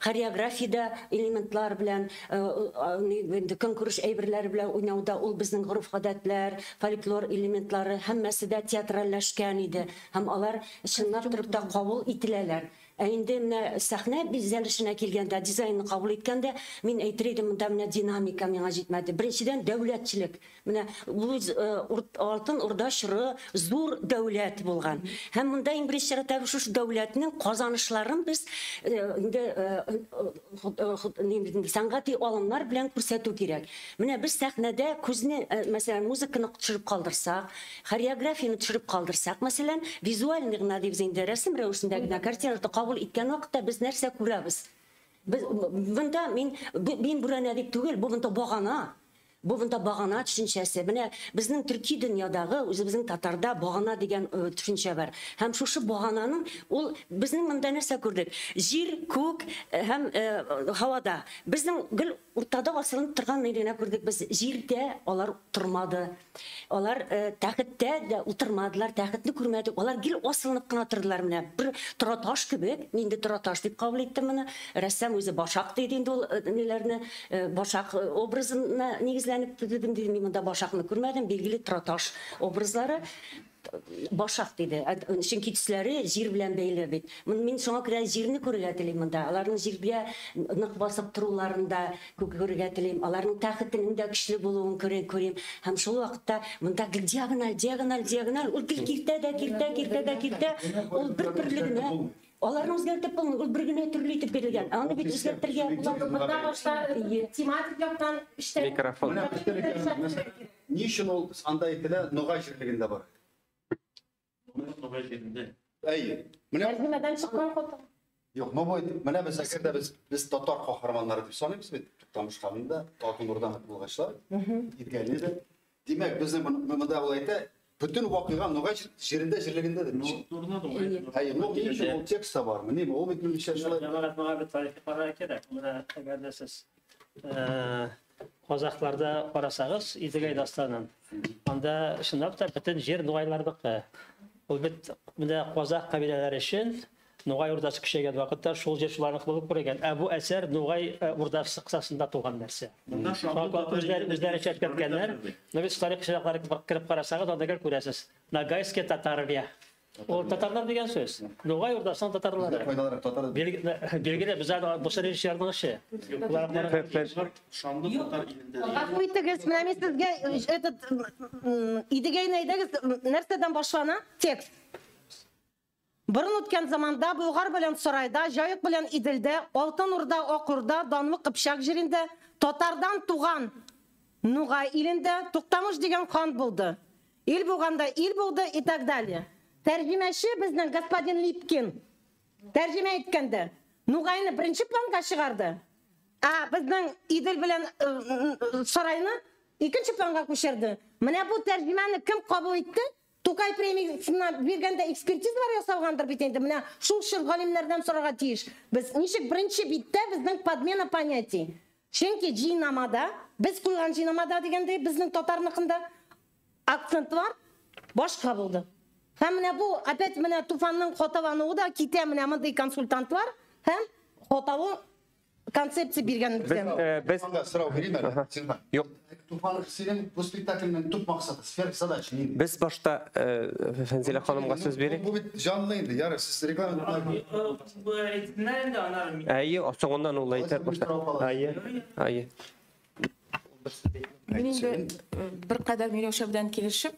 Хореографиядә элементлар белән, инде көнкүреш әйберләре белән уйнауда ул безнең гореф-гадәтләр, фольклор элементлары һәммәсе дә театральләшкән иде. Һәм алар чынлап торып та кабул ителәләр. Ә инде менә сәхнә бизәлешенә килгәндә, дизайнны кабул иткәндә, мин әйтер идем, монда менә динамика миңа җитмәде. Беренчедән, дәүләтчелек. Менә бу Алтын Урда чоры зур дәүләт булган. Һәм монда иң беренче чиратта шушы дәүләтнең казанышларын без инде сәнгати алымнар белән күрсәтү кирәк. Менә без сәхнәдә күзне, мәсәлән, музыканы төшереп калдырсак, хореографияне төшереп калдырсак, мәсәлән, визуальный гына дибез инде, рәсем рәвешендә генә картинаны кабул иткән вакытта без нәрсә күрәбез? Без монда мин бүрәнә дип түгел, бу монда багана. Бу монда багана төшенчәсе. Менә безнең төрки дөньядагы, үзебезнең татарда багана дигән төшенчә бар. Һәм шушы багананың ул безнең монда нәрсә күрдек? Җир, күк һәм һавада. Безнең гел уртада асылынып торган генә күрдек без. Җирдә алар тормады. Алар тәхеттә дә утырмадылар, тәхетне күрмәдек. Алар гел асылынып кына тордылар менә. Бер тораташ кебек, мин инде тораташ дип кабул иттем моны. Рәссам үзе башак диде инде ул ниләрне, башак образына нигезләнеп төзедем диде. Мин монда башакны күрмәдем, билгеле тораташ образлары башак диде. Чөнки төсләре җир белән бәйле бит. Мин шуңа күрә җирне күрергә телим монда. Аларның җиргә нык басып торуларын да күрергә телим. Аларның тәхетенең дә көчле булуын күрим. Һәм шул вакытта монда гел диагональ, диагональ, диагональ, ул гел киртә дә, киртә, киртә дә, киртә. Ул бер төрле генә. Аларны үзгәртеп булмый, ул бер генә төрле итеп бирелгән. Аны бит үзгәртергә була. Монда башта тематик яктан эштә. Микрофон. Ни өчен ул анда әйтелә, Ногай җирлегендә бар? Ногай җирендә. Әйе. Менә Тәрҗемәдән чыккан хата. Юк, ну бу менә без әгәр дә без татар каһарманнары дип саныйбыз бит. Туктамыш ханны да, Алтын Урдан булгачлар, Идгәле дә. Димәк, безнең монда ул әйтә, бөтен вакыйга Ногай җирендә, җирлегендә дип. Әйе, ну ни өчен ул текстта бармы? Ни, ул бит ничә шулай. Җәмәгать моңа бит тарихи карар кирәк. Менә әгәр дә сез казахларда карасагыз, Идегәй дастанын, анда чынлап та бөтен җир нугайлардыкы. Ул бит менә казах кабиләләре өчен Нугай урдасы көчәйгән вакытта шул җир шуларныкы булып күренгән. Ә бу әсәр Нугай урдасы кысасында туган нәрсә. Үзләре чәп киткәннәр. Но бит тарих чыганаклары кереп карасагыз, анда гел күрәсез. Ногайские татария. Ул татарлар дигән сүз. Нугай урдасының татарлары. Билгеле, без аны бу режиссерның эше. Шанлы татар илендә. Гафу итегез, менә мин сезгә этот Идегәйне әйдәгез, нәрсәдән башлана? Текст. Борын үткән заманда Болгар белән Сарайда, Җаек белән Иделдә, Алтын Урда, Ак Урда, Данлы Кыпчак җирендә, татардан туган Нугай илендә Туктамыш дигән хан булды. Ил булганда ил булды и так далее. Тәрҗемәче безнең господин Липкин тәрҗемә иткәндә Нугайны беренче планга чыгарды. Ә безнең Идел белән Сарайны икенче планга күчерде. Менә бу тәрҗемәне кем кабул итте? Тукай премиясына биргәндә экспертизалар ясалгандыр бит инде. Менә шул чор галимнәрдән сорарга тиеш. Без ничек беренче биттә безнең подмена понятий. Чөнки җыйнамада, без куйган җыйнамада дигәндә безнең татарныкында акцентлар башка булды. Һәм менә бу опять менә Туфанның хаталануы да китә, менә мондый консультантлар һәм хаталы концепция биргән. Без сорау бирим әле. Юк. Туфан, синең бу спектакльнең төп максаты, сфера задачи нинди? Без башта Фәнзилә ханымга сүз бирик. Бу бит җанлы инде, ярый, сез реклама. Әйе, соңыннан ул әйтер башта. Әйе. Әйе. Мин инде беркадәр Миләүшә белән килешеп,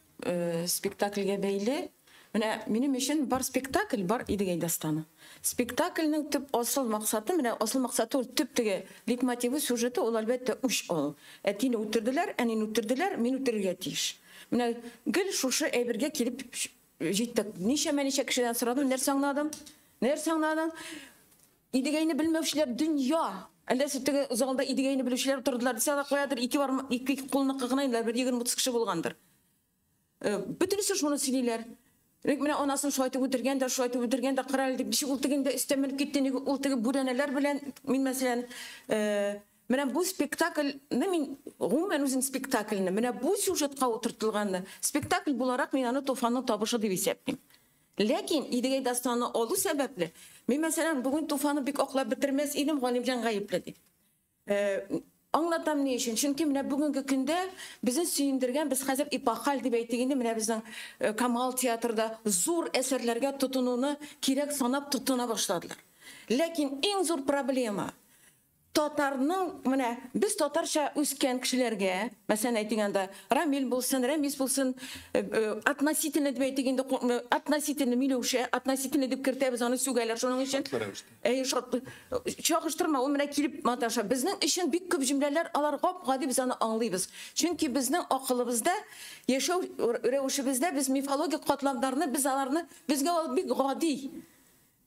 спектакльгә бәйле. Менә минем өчен бар спектакль, бар Идегәй дастаны. Спектакльнең төп асыл максаты, менә асыл максаты ул төп теге лейтмотивы, сюжеты ул әлбәттә үч алу. Әтине үтерделәр, әнине үтерделәр, мин үтерергә тиеш. Менә гел шушы әйбергә килеп җиттек. Ничәмә-ничә кешедән сорадым, нәрсә аңладым? Нәрсә аңладың? Идегәйне белмәүчеләр дөнья. Әллә теге залда Идегәйне белүчеләр тордылар дисә дә каядыр ике бар, ике кулныкы гына инде бер 20-30 кеше булгандыр. Бөтенесе шуны сөйлиләр. Менә анасын шулай итеп үтергән дә, шулай итеп үтергән дә, кара әле дип, ничек ул тегендә өстәмәлеп китте, ник ул теге бүрәнәләр белән, мин мәсәлән, менә бу спектакльне мин гомумән үзем спектакльне, менә бу сюжетка утыртылганны, спектакль буларак мин аны Туфанның табышы дип исәплим. Ләкин Идегәй дастаны алу сәбәпле, мин мәсәлән бүген Туфанны бик аклап бетермәс идем, Галимҗан гаепле дип. Аңлатам ни өчен? Чөнки менә бүгенге көндә безне сөендергән, без хәзер эпохаль дип әйтик инде, менә безнең Камал театрда зур әсәрләргә тотынуны кирәк санап тотына башладылар. Ләкин иң зур проблема татарның, менә без татарча үскән кешеләргә, мәсәлән әйтик анда Рамил булсын, Рәмис булсын, относительно дип әйтик инде, относительно Миләүшә, относительно дип кертәбез, аны сүгәләр шуның өчен. Әйе, чагыштырма, ул менә килеп маташа. Безнең өчен бик күп җөмләләр алар гап-гади, без аны аңлыйбыз. Чөнки безнең акылыбызда, яшәү рәвешебездә без мифологик катламнарны, без аларны, безгә ул бик гади.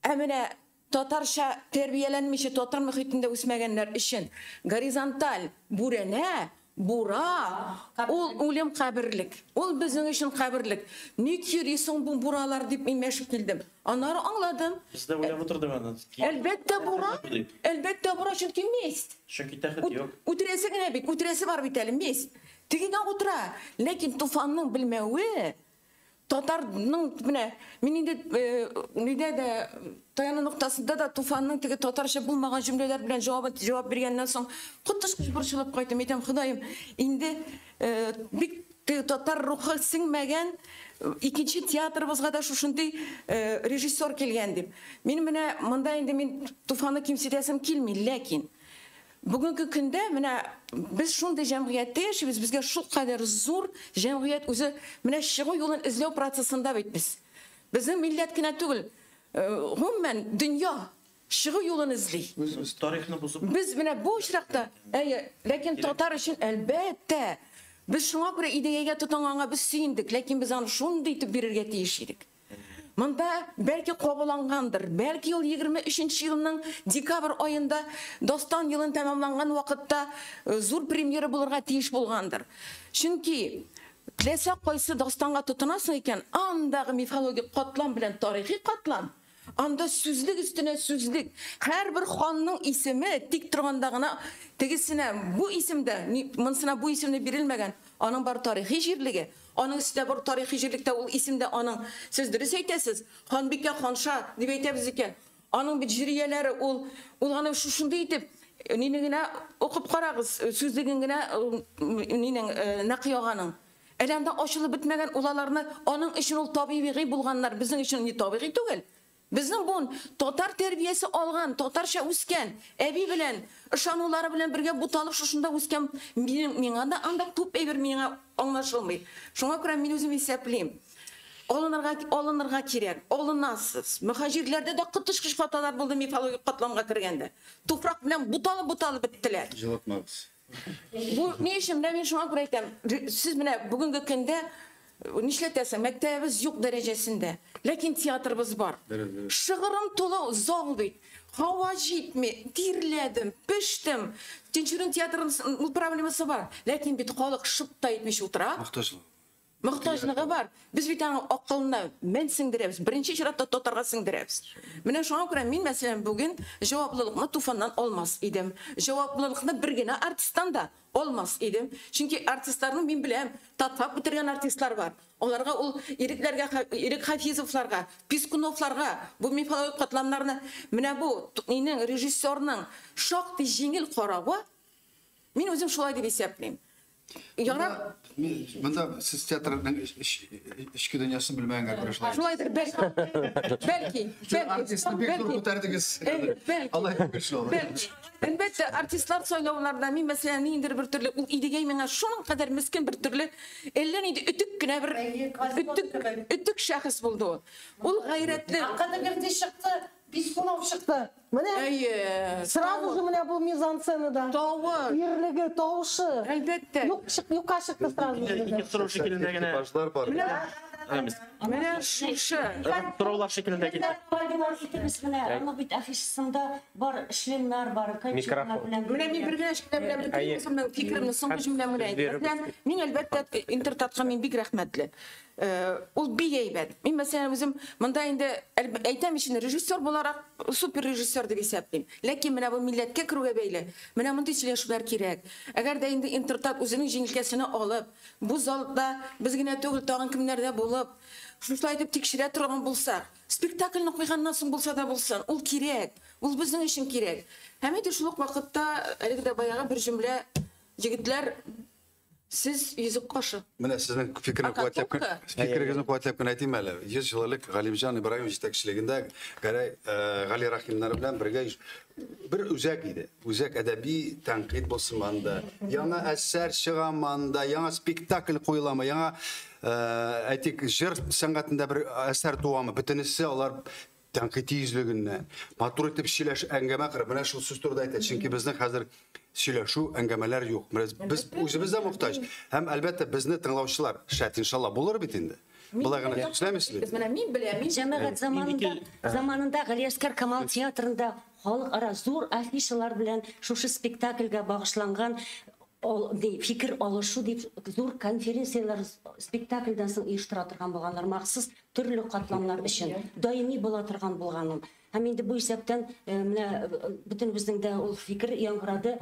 Ә менә татарча тәрбияләнмичә татар мөхитендә үсмәгәннәр өчен горизонталь бүрәнә, бура, ул үлем каберлек. Ул безнең өчен каберлек. Ник йөрисең бу буралар дип мин мәшеп килдем. Аннары аңладым. Бездә уйлап утырдым аны. Әлбәттә бура, әлбәттә бура, чөнки месть. Чөнки тәхет юк. Үтерәсе генә бит, үтерәсе бар бит әле, месть. Тегенә утыра. Ләкин Туфанның белмәве татарның менә мин инде нидә дә таяну ноктасында да Туфанның теге татарча булмаган җөмләләр белән җавап биргәннән соң коточкыч борчылып кайттым. Әйтәм, Ходаем, инде бик теге татар рухы сеңмәгән икенче театрыбызга да шушындый режиссер килгән дип. Мин менә монда инде мин Туфанны кимсетәсем килми, ләкин бүгенге көндә менә без шундый җәмгыятьтә яшибез, безгә шулкадәр зур җәмгыять үзе менә чыгу юлын эзләү процессында бит без. Безнең милләт кенә түгел, гомумән дөнья чыгу юлын эзли. Без тарихны бозып. Без менә бу очракта, әйе, ләкин татар өчен әлбәттә без шуңа күрә идеягә тотынганга без сөендек, ләкин без аны шундый итеп бирергә тиеш идек. Монда бәлки кабуллангандыр, бәлки ул 23 елның декабрь аенда Дастан елын тәмамланган вакытта зур премьера булырга тиеш булгандыр. Чөнки теләсә кайсы дастанга тотынасың икән, андагы мифологик катлам белән тарихи катлам, анда сүзлек өстенә сүзлек. Һәрбер ханның исеме тик торганда гына тегесенә бу исемдә, монсына бу исемне бирелмәгән, аның бар тарихи җирлеге. Аның өстендә бар тарихи җирлектә ул исемдә аның, сез дөрес әйтәсез, ханбикә, ханша дип әйтәбез икән. Аның бит җирияләре ул аны шушындый итеп, нине генә укып карагыз, сүзлеген генә нинең Нәкый аганың. Әле анда ачылып бетмәгән ул аларны, аның өчен ул табигый булганнар, безнең өчен ни табигый түгел. Безнең буын татар тәрбиясе алган, татарча үскән, әби белән, ышанулары белән бергә буталып шушында үскән, миңа да анда күп әйбер миңа аңлашылмый. Шуңа күрә мин үзем исәплим. Алынырга кирәк, алынасыз. Мөхаҗирләрдә дә коточкыч хаталар булды мифологик катламга кергәндә. Туфрак белән буталып-буталып беттеләр. Җылытмагыз. Бу ни өчен? Менә мин шуңа күрә әйтәм, сез менә бүгенге көндә нишләтәсең? Мәктәбебез юк дәрәҗәсендә, ләкин театрыбыз бар. Шыгырым тулы зал бит. Һава җитми, тирләдем, пештем. Тинчурин театрының ул проблемасы бар. Ләкин бит халык шып та итмичә утыра. Мохтаҗлык. Мохтаҗлыгы бар. Без бит аның акылына мен сеңдерәбез. Беренче чиратта татарга сеңдерәбез. Менә шуңа күрә мин, мәсәлән, бүген җаваплылыкны Туфаннан алмас идем. Җаваплылыкны бер генә артисттан да алмас идем. Чөнки артистларны мин беләм, татфак бетергән артистлар бар. Аларга ул Ирекләргә, Ирек Хафизовларга, Пискуновларга, бу мифологик катламнарны менә бу нинең режиссерның шактый җиңел каравы, мин үзем шулай дип исәплим. Ярар. Монда сез театрның эчке дөньясын белмәгәнгә күрә шулай. Шулайдыр, бәлки. Бәлки, бәлки. Артистны бик зур күтәрдегез. Алла көчле алар. Бәлки. Әлбәттә, артистлар сайлауларда мин, мәсәлән, ниндидер бер төрле ул Идегәй миңа шуның кадәр мескен бер төрле әллә нинди өтек кенә бер өтек шәхес булды ул. Ул гайрәтле. Академия чыкты, Пискунов чыкты. Менә Әйе. Сразу же менә бу мизансценада. Тавыш. Ирлеге, тавышы. Әлбәттә. Юк, юкка чыкты сразу же. Ике сорау шикелендә генә. Типажлар бар. Менә шушы. Сораулар шикелендә китте. Менә, аның бит афишасында бар шлемнар бар, кольчуглар белән. Менә мин бер генә җөмлә белән бетерим үземнең фикеремне, соңгы җөмләм белән әйтәм. Мәсәлән, мин әлбәттә Интертатка мин бик рәхмәтле. Ул бик әйбәт. Мин мәсәлән үзем монда инде әйтәм өчен режиссер буларак супер режиссер дип исәплим. Ләкин менә бу милләткә керүгә бәйле менә мондый сөйләшүләр кирәк. Әгәр дә инде Интертат үзенең җиңелкәсен алып, бу залда без генә түгел, тагын кемнәрдә булып, шулай итеп тикшерә торган булсак, спектакльне куйганнан соң булса да булсын, ул кирәк, ул безнең өчен кирәк. Һәм инде шул ук вакытта әлеге дә баягы бер җөмлә, егетләр, сез йөзек кашы. Менә сезнең фикерегезне куәтләп кенә әйтим әле. 100 ел элек Галимҗан Ибраһимов җитәкчелегендә Гәрәй Гали Рәхимнәр белән бергә бер үзәк иде. Үзәк әдәби тәнкыйть булсын анда. Яңа әсәр чыга анда, яңа спектакль куеламы, яңа әйтик җыр сәнгатендә бер әсәр туамы. Бөтенесе алар тәнкыйти йөзлегеннән матур итеп сөйләш әңгәмә кырып, менә шул сүз турында әйтә. Чөнки безнең хәзер сөйләшү әңгәмәләр юк. Без үзебез дә мохтаҗ. Һәм әлбәттә безне тыңлаучылар шәт иншалла булыр бит инде. Болай гына эшләмисез бит. Менә мин беләм, мин җәмәгать заманында Галиәсгар Камал театрында халыкара зур афишалар белән шушы спектакльгә багышланган фикер алышу дип зур конференцияләр спектакльдән соң оештыра торган булганнар, махсус төрле катламнар өчен даими була торган булган ул. Һәм инде бу исәптән менә бөтенебезнең дә ул фикер яңгырады,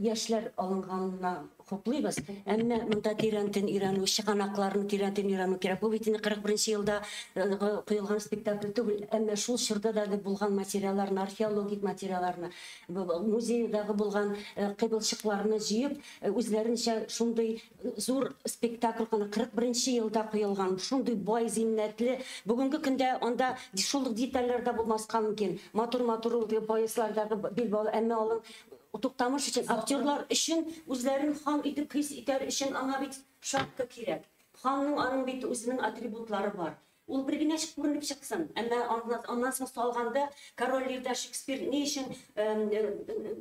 яшьләр алынганына хуплыйбыз. Әмма монда тирәнтен өйрәнү, чыганакларны тирәнтен өйрәнү кирәк. Бу бит инде 41 елда куелган спектакль түгел, әмма шул чорда да булган материалларны, археологик материалларны, музейдагы булган кыйбылчыкларны җыеп, үзләренчә шундый зур спектакль кына 41 елда куелган, шундый бай, зиннәтле. Бүгенге көндә анда шул ук детальләр дә булмаска мөмкин. Матур-матур ул пояслардагы билбау, әмма алың Туктамыш өчен, актерлар өчен үзләрен хан итеп хис итәр өчен аңа бит шапка кирәк. Ханның аның бит үзенең атрибутлары бар. Ул бер генә күренеп чыксын. Әмма аннан соң салганда король Лирда Шекспир ни өчен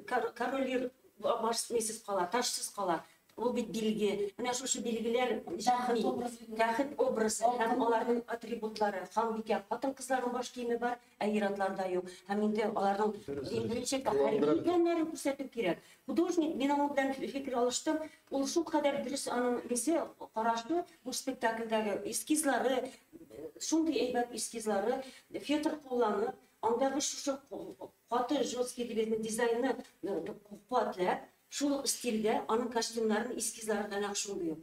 король Лир башсыз кала, ташсыз кала? Ул бит билге. Менә шушы билгеләр тәхет образы һәм аларның атрибутлары. Ханбикә, хатын-кызларның баш киеме бар, ә ир-атларда юк. Һәм инде аларның беренче хәрби икәннәрен күрсәтү кирәк. Художник, мин аның белән фикер алыштым, ул шул кадәр дөрес аның несе карашы бу спектакльдәге эскизлары, шундый әйбәт эскизлары, фетр кулланып, андагы шушы каты жесткий дигән дизайнны куәтләп, шул стильдә аның костюмнарын, эскизлары да нәкъ шундый ук.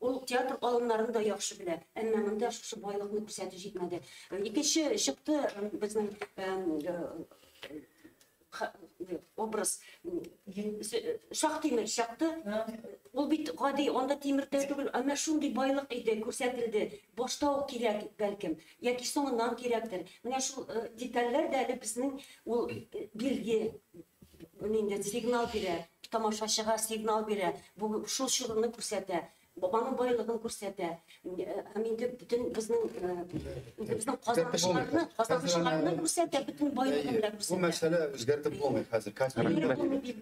Ул театр алымнарын да яхшы белә, әмма монда шушы байлыкны күрсәтү җитмәде. Икенче чыкты безнең образ Шахтимир чыкты. Ул бит гади, анда тимер тә түгел, әмма шундый байлык иде, күрсәтелде. Башта ук кирәк бәлкем, яки соңыннан кирәктер. Менә шул детальләр дә әле безнең ул билге инде сигнал бирә, тамашачыга сигнал бирә, бу шул чорны күрсәтә, аның байлыгын күрсәтә. Һәм инде бөтен безнең казанышларны күрсәтә, бөтен байлыгын да күрсәтә. Бу мәсьәлә үзгәртеп булмый хәзер.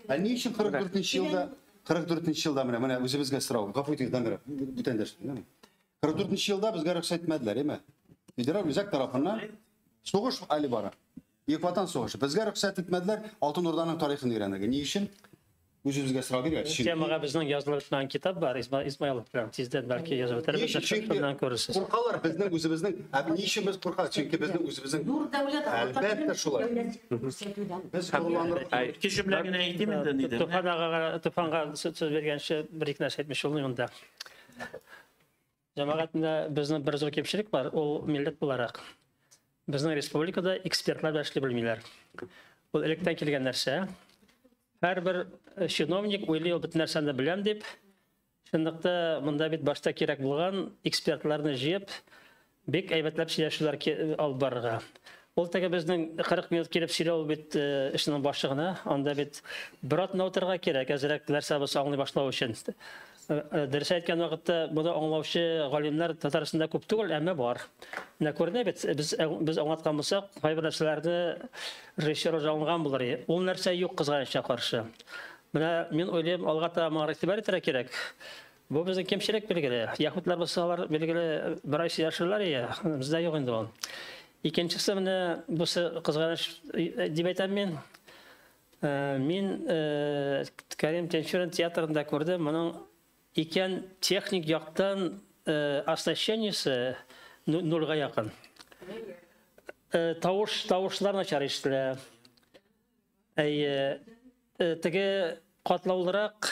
Ә ни өчен 44 елда, 44 елда менә үзебезгә сорау. Гафу итегез, Дамир, бүтән дәшмим. 44 елда безгә рөхсәт итмәделәр, әйме? Федераль үзәк тарафыннан сугыш әле бара. Бөек Ватан сугышы. Безгә рөхсәт итмәделәр Алтын Урданың тарихын өйрәнергә. Ни өчен? Үзебезгә сорау биргәч. Темага безнең язылып беткән китап бар, Исмаилов белән тиздән бәлки язып бетерербез, шуннан күрерсез. Куркалар безнең үзебезнең, ә ни өчен без куркабыз? Чөнки безнең үзебезнең Зур дәүләт Әлбәттә шулай. Без горурланырга Ике җөмлә генә әйтим инде диде. Туфан агага, Туфанга сүз биргәнче бер ике нәрсә әйтмеш булмыйм монда. Җәмәгать, менә безнең бер зур кимчелек бар, ул милләт буларак. Безнең республикада экспертлар белән эшли белмиләр. Ул электән килгән нәрсә. Һәрбер чиновник уйлый, ул бөтен нәрсәне беләм дип. Чынлыкта монда бит башта кирәк булган экспертларны җыеп, бик әйбәтләп сөйләшүләр алып барырга. Ул теге безнең 40 минут килеп сөйләү бит эшнең башы гына. Анда бит бер атна утырырга кирәк, әзрәк нәрсә булса аңлый башлау өчен. Дөрес әйткән вакытта моны аңлаучы галимнәр Татарстанда күп түгел, әмма бар. Менә күренә бит, без аңлаткан булсак, кайбер нәрсәләрне режиссер уже аңлаган булыр иде. Ул нәрсә юк кызганычка каршы. Менә мин уйлыйм, алга таба моңа игътибар итәргә кирәк. Бу безнең кимчелек билгеле. Яһүдләр булса, алар билгеле бер ай сөйләшерләр иде. Бездә юк инде ул. Икенчесе менә бусы кызганыч дип әйтәм мин. Мин Кәрим Тинчурин театрында күрдем, моның икән техник яктан оснащениесе нульга якын. Тавышлар начар ишетелә. Әйе, теге катлаулырак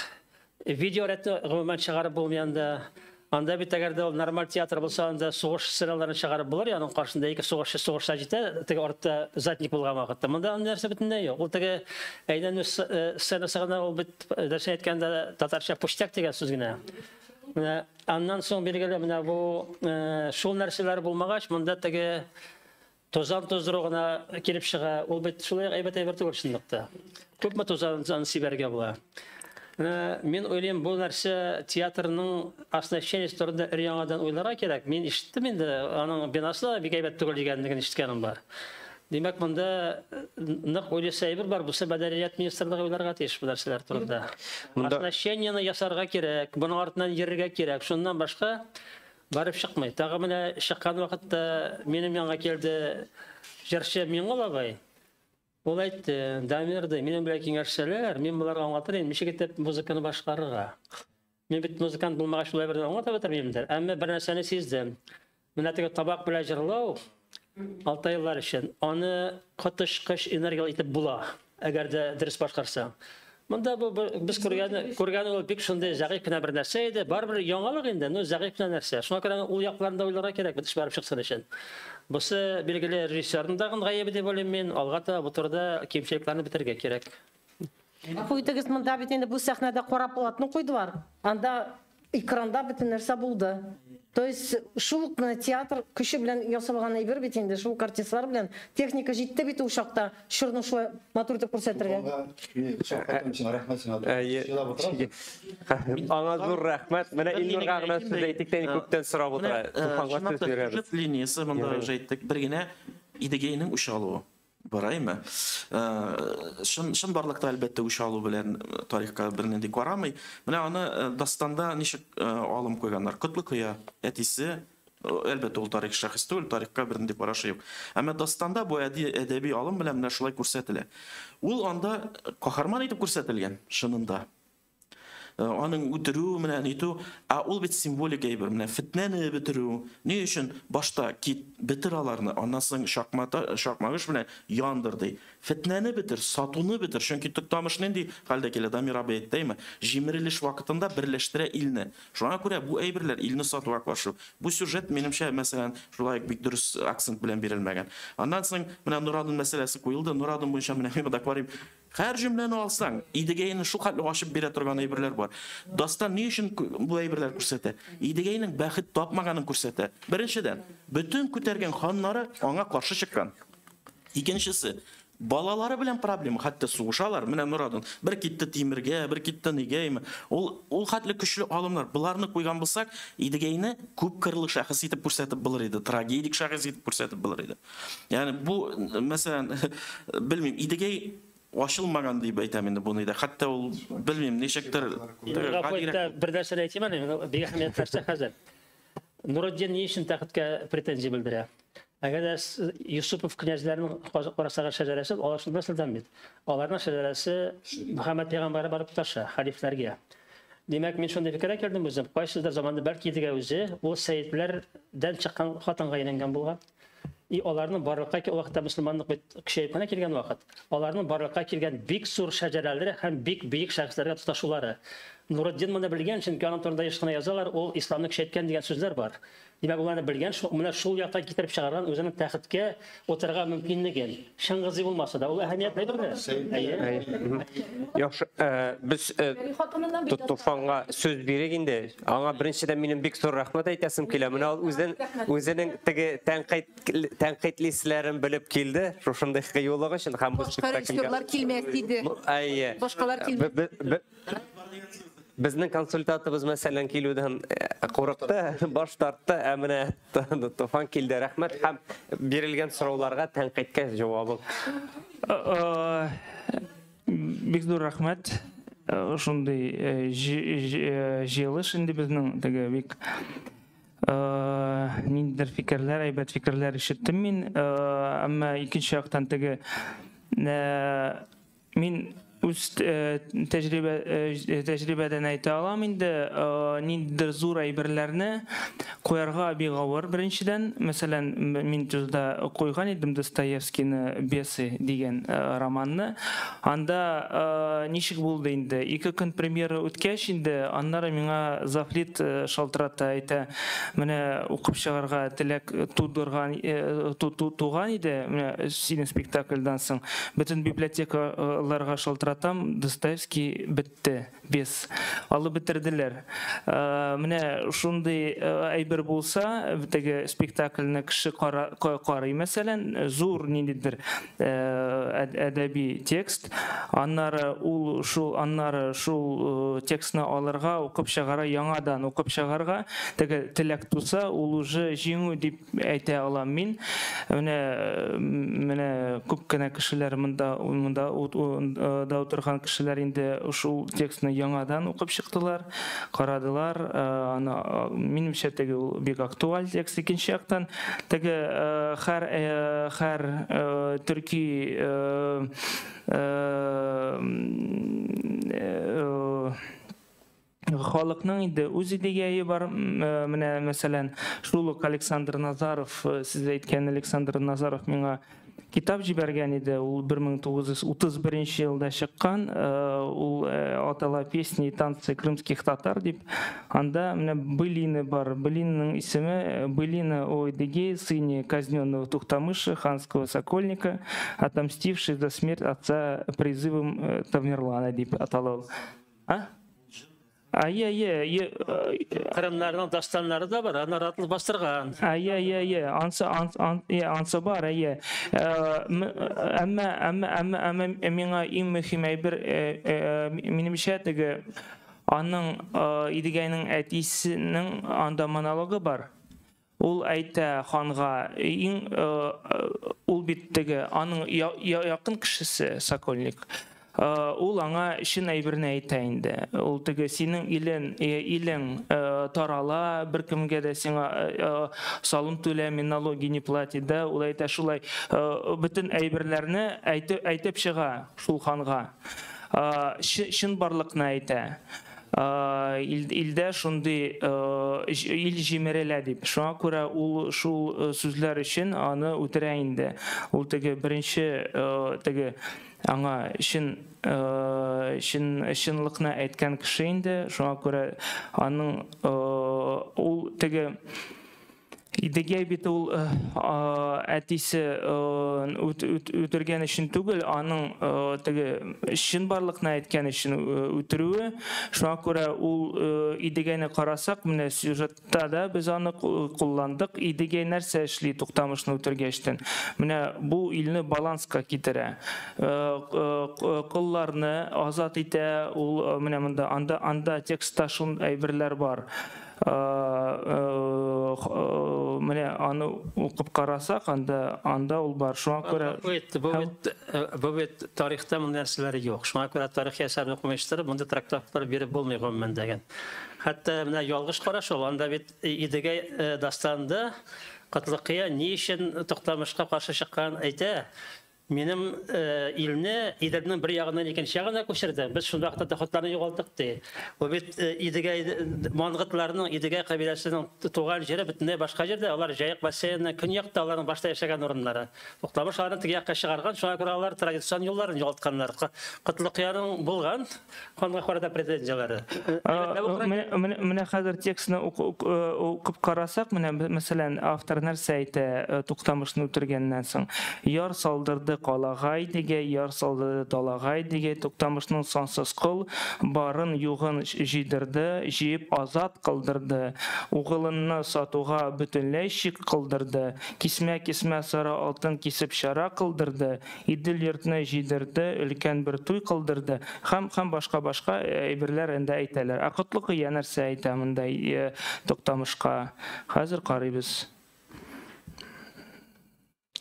видео рәте гомумән чыгарып булмый анда. Анда бит әгәр дә ул нормаль театр булса, анда сугыш сценаларын чыгарып булыр, аның каршында ике сугышчы сугышса җитә, теге артта задник булган вакытта. Монда андый нәрсә бөтенләй юк. Ул теге әйләнү сценасы гына, ул бит дөресен әйткәндә татарча пустяк дигән сүз генә. Менә аннан соң билгеле менә бу шул нәрсәләр булмагач, монда теге тузан туздыру гына килеп чыга. Ул бит шулай әйбәт әйбер түгел чынлыкта. Күпме тузан сибәргә була. Менә мин уйлыйм, бу нәрсә театрның оснащениесе турында өр-яңадан уйларга кирәк. Мин ишеттем инде, аның бинасы да бик әйбәт түгел дигәнлеген ишеткәнем бар. Димәк, монда нык уйлыйсы әйбер бар. Бусы мәдәният министрлыгы уйларга тиеш бу нәрсәләр турында. Оснащениене ясарга кирәк, моның артыннан йөрергә кирәк. Шуннан башка барып чыкмый. Тагы менә чыккан вакытта минем янга килде җырчы Миңгол абай. Ул әйтте, Дамир, ди, минем белән киңәшсәләр, мин боларга аңлатыр идем, ничек итеп музыканы башкарырга. Мин бит музыкант булмагач, шулай бер аңлатып бетермим дә. Әмма бер нәрсәне сиздем. Менә теге табак белән җырлау алтайлар өчен аны коточкыч энергиялы итеп була, әгәр дә дөрес башкарсаң. Монда бу без күргән ул бик шундый зәгыйфь кенә бер нәрсә иде. Барыбер яңалык инде, но зәгыйфь кенә нәрсә. Шуңа күрә ул якларында уйларга кирәк, бит эш барып чыксын өчен. Бусы билгеле режиссерның да гаебе дип уйлыйм мин. Алга таба бу турыда кимчелекләрне бетерергә кирәк. Гафу итегез, монда бит инде бу сәхнәдә кара полотно куйдылар. Анда экранда бөтен нәрсә булды. То есть шул ук менә театр көче белән ясалган әйбер бит инде, шул ук артистлар белән техника җитте бит ул чакта чорны шулай матур итеп күрсәтергә. Аңа зур рәхмәт. Менә Илнурга гына сүз әйтик тә, күптән сорап утыра. Туфанга сүз бирәбез. Сюжет линиясе монда уже әйттек. Бер генә Идегәйнең үч алуы. Бараймы? Чын барлыкта әлбәттә үч алу белән тарихка бернинди карамый. Менә аны дастанда ничек алым куйганнар. Котлыкыя әтисе, әлбәттә ул тарих шәхес түгел, тарихка бернинди карашы юк. Әмма дастанда бу әдәби алым белән менә шулай күрсәтелә. Ул анда каһарман итеп күрсәтелгән чынында. Аның үтерү менә нитү, ә ул бит символик әйбер, менә фетнәне бетерү. Ни өчен башта кит бетер аларны, аннан соң шакмагыш белән яндыр ди. Фетнәне бетер, сатуны бетер, чөнки Туктамыш нинди хәлдә килә, Дамир абый әйтте, җимерелеш вакытында берләштерә илне. Шуңа күрә бу әйберләр илне сатуга каршы. Бу сюжет минемчә, мәсәлән, шулай бик дөрес акцент белән бирелмәгән. Аннан соң менә Норадын мәсьәләсе куелды. Норадын буенча менә мин монда карыйм. Һәр җөмләне алсаң, Идегәйне шул хәтле ачып бирә торган әйберләр бар. Дастан ни өчен бу әйберләр күрсәтә? Идегәйнең бәхет тапмаганын күрсәтә. Беренчедән, бөтен күтәргән ханнары аңа каршы чыккан. Икенчесе, балалары белән проблема, хәтта сугышалар. Менә Норадын бер китте Тимергә, бер китте нигәме. Ул хәтле көчле алымнар. Буларны куйган булсак, Идегәйне күп кырлы шәхес итеп күрсәтеп булыр иде, трагедик шәхес итеп күрсәтеп булыр иде. Ягъни бу, мәсәлән, белмим, Идегәй ачылмаган дип әйтәм инде буны да. Хәтта ул белмим, ничектер бер нәрсәне әйтим әле, бик әһәмиятле нәрсә хәзер. Нуретдин ни өчен тәхеткә претензия белдерә? Әгәр дә Юсупов князьләренең карасаган шәҗәрәсе, алар шунда нәселдән бит. Аларның шәҗәрәсе Мөхәммәд пәйгамбәре барып тоташа, хәлифләргә. Димәк, мин шундый фикергә килдем үзем. Кайсыдыр заманда бәлки Идегә үзе ул сәетләрдән чыккан хатынга әйләнгән булган. И аларның барлыкка ул вакытта мөселманлык бит көчәеп кенә килгән вакыт. Аларның барлыкка килгән бик зур шәҗәрәләре һәм бик бөек шәхесләргә тоташулары. Нуретдин моны белгән, чөнки аның турында еш кына язалар, ул исламны көчәйткән дигән сүзләр бар. Димәк, ул аны белгән, менә шул яктан китереп чыгарган үзенең тәхеткә утырырга мөмкинлеген. Чыңгызый булмаса да, ул әһәмиятле әйбер. Әйе. Яхшы, без Туфанга сүз бирик инде. Аңа беренчедән минем бик зур рәхмәт әйтәсем килә. Менә ул үзенең теге тәнкыйтьлисләрен белеп килде. Шушындый кыюлыгы өчен һәм бу Башка режиссерлар килмәс иде. Әйе. Башкалар килмәс. Безнең консультантыбыз мәсәлән килүдән курыкты, баш тартты, ә менә Туфан килде. Рәхмәт һәм бирелгән сорауларга тәнкыйтькә җавабың. Бик зур рәхмәт. Шундый җыелыш инде безнең теге бик ниндидер фикерләр, әйбәт фикерләр ишеттем мин. Әмма икенче яктан теге мин үз тәҗрибәдән әйтә алам инде, ниндидер зур әйберләрне куярга бик авыр беренчедән. Мәсәлән, мин тузда куйган идем Достоевскийны «Бесы» дигән романны. Анда ничек булды инде? 2 көн премьера үткәч инде, аннары миңа Зафлит шалтырата, әйтә, менә укып чыгарга теләк тудырган, туган иде, менә синең спектакльдән соң бөтен библиотекаларга шалтыратам, Достоевский бетте, бес. Алып бетерделәр. Менә шундый әйбер булса, теге спектакльне кеше карый, мәсәлән, зур ниндидер әдәби текст, аннары ул шул, аннары шул текстны алырга, укып чыгара, яңадан укып чыгарга, теге теләк туса, ул уже җиңү дип әйтә алам мин. Менә күп кенә кешеләр монда да утырган кешеләр инде шул текстны яңадан укып чыктылар, карадылар. Аны, минемчә, теге ул бик актуаль текст. Икенче яктан, теге һәр төрки халыкның инде үз идеяе бар. Менә, мәсәлән, шул ук Александр Назаров, сез әйткән Александр Назаров миңа китап җибәргән иде. Ул 1931 елда чыккан. Ул атала «Песни и танцы крымских татар» дип. Анда менә былины бар. Былинның исеме «Былина о Эдыге, сыне казненного Тухтамыша, ханского сокольника, отомстивший за смерть отца призывом Тамерлана» дип атала ул. А? Ае. Кырымнарның дастаннары да бар, аны ратлы бастырган. Ае. Ансы бар, ае. Әмма миңа иң мөһим әйбер, минемчә, теге аның Идегәйнең әтисенең анда монологы бар. Ул әйтә ханга, ул бит теге аның якын кешесе Сокольник. Ул аңа чын әйберне әйтә инде. Ул теге синең илең тарала, бер кемгә дә сиңа салым түләми, налоги не платит, да? Ул әйтә шулай, бөтен әйберләрне әйтеп чыга шул ханга. Чын барлыкны әйтә. Илдә шундый ил җимерелә дип. Шуңа күрә ул шул сүзләр өчен аны үтерә инде. Ул теге беренче теге аңа чынлыкны әйткән кеше инде. Шуңа күрә аның ул теге Идегәй бит ул әтисе үтергән өчен түгел, аның теге чынбарлыкны әйткән өчен үтерүе. Шуңа күрә ул Идегәйне карасак, менә сюжетта да без аны кулландык. Идегәй нәрсә эшли Туктамышны үтергәчтен? Менә бу илне баланска китерә. Колларны азат итә, ул менә монда анда текстта шундый әйберләр бар. Менә аны укып карасак, анда ул бар. Шуңа күрә бу бит тарихта мондый нәрсәләр юк. Шуңа күрә тарихи әсәрне укымыйчтырып, мондый трактатлар биреп булмый гомумән дигән. Хәтта менә ялгыш караш ул, анда бит Идегәй дастанында Котлыкыя ни өчен Туктамышка каршы чыккан әйтә. Минем илне Иделнең бер ягыннан икенче ягына күчерде. Без шул вакытта доходларны югалттык ди. Бу бит Идегәй мангытларның, Идегәй кабиләсенең туган җире бөтенләй башка җирдә. Алар Җаек бассейнының көньякта, аларның башта яшәгән урыннары. Туктамыш аларны теге якка чыгарган, шуңа күрә алар традицион юлларын югалтканнар. Котлыкыяның булган ханга карата претензияләре. Менә хәзер текстны укып карасак, менә мәсәлән, автор нәрсә әйтә Туктамышны үтергәннән соң? Яр салдырды калага Идегәй, яр салдырды далага Идегәй, Туктамышның сансыз кол барын югын җыйдырды, җыеп азат кылдырды. Угылынны сатуга бөтенләй чик кылдырды. Кисмә-кисмә сары алтын кисеп чара кылдырды. Идел йортны җыйдырды, өлкән бер туй кылдырды. Һәм һәм башка башка әйберләр инде әйтәләр. Ә Котлыкыя нәрсә әйтә монда Туктамышка? Хәзер карыйбыз.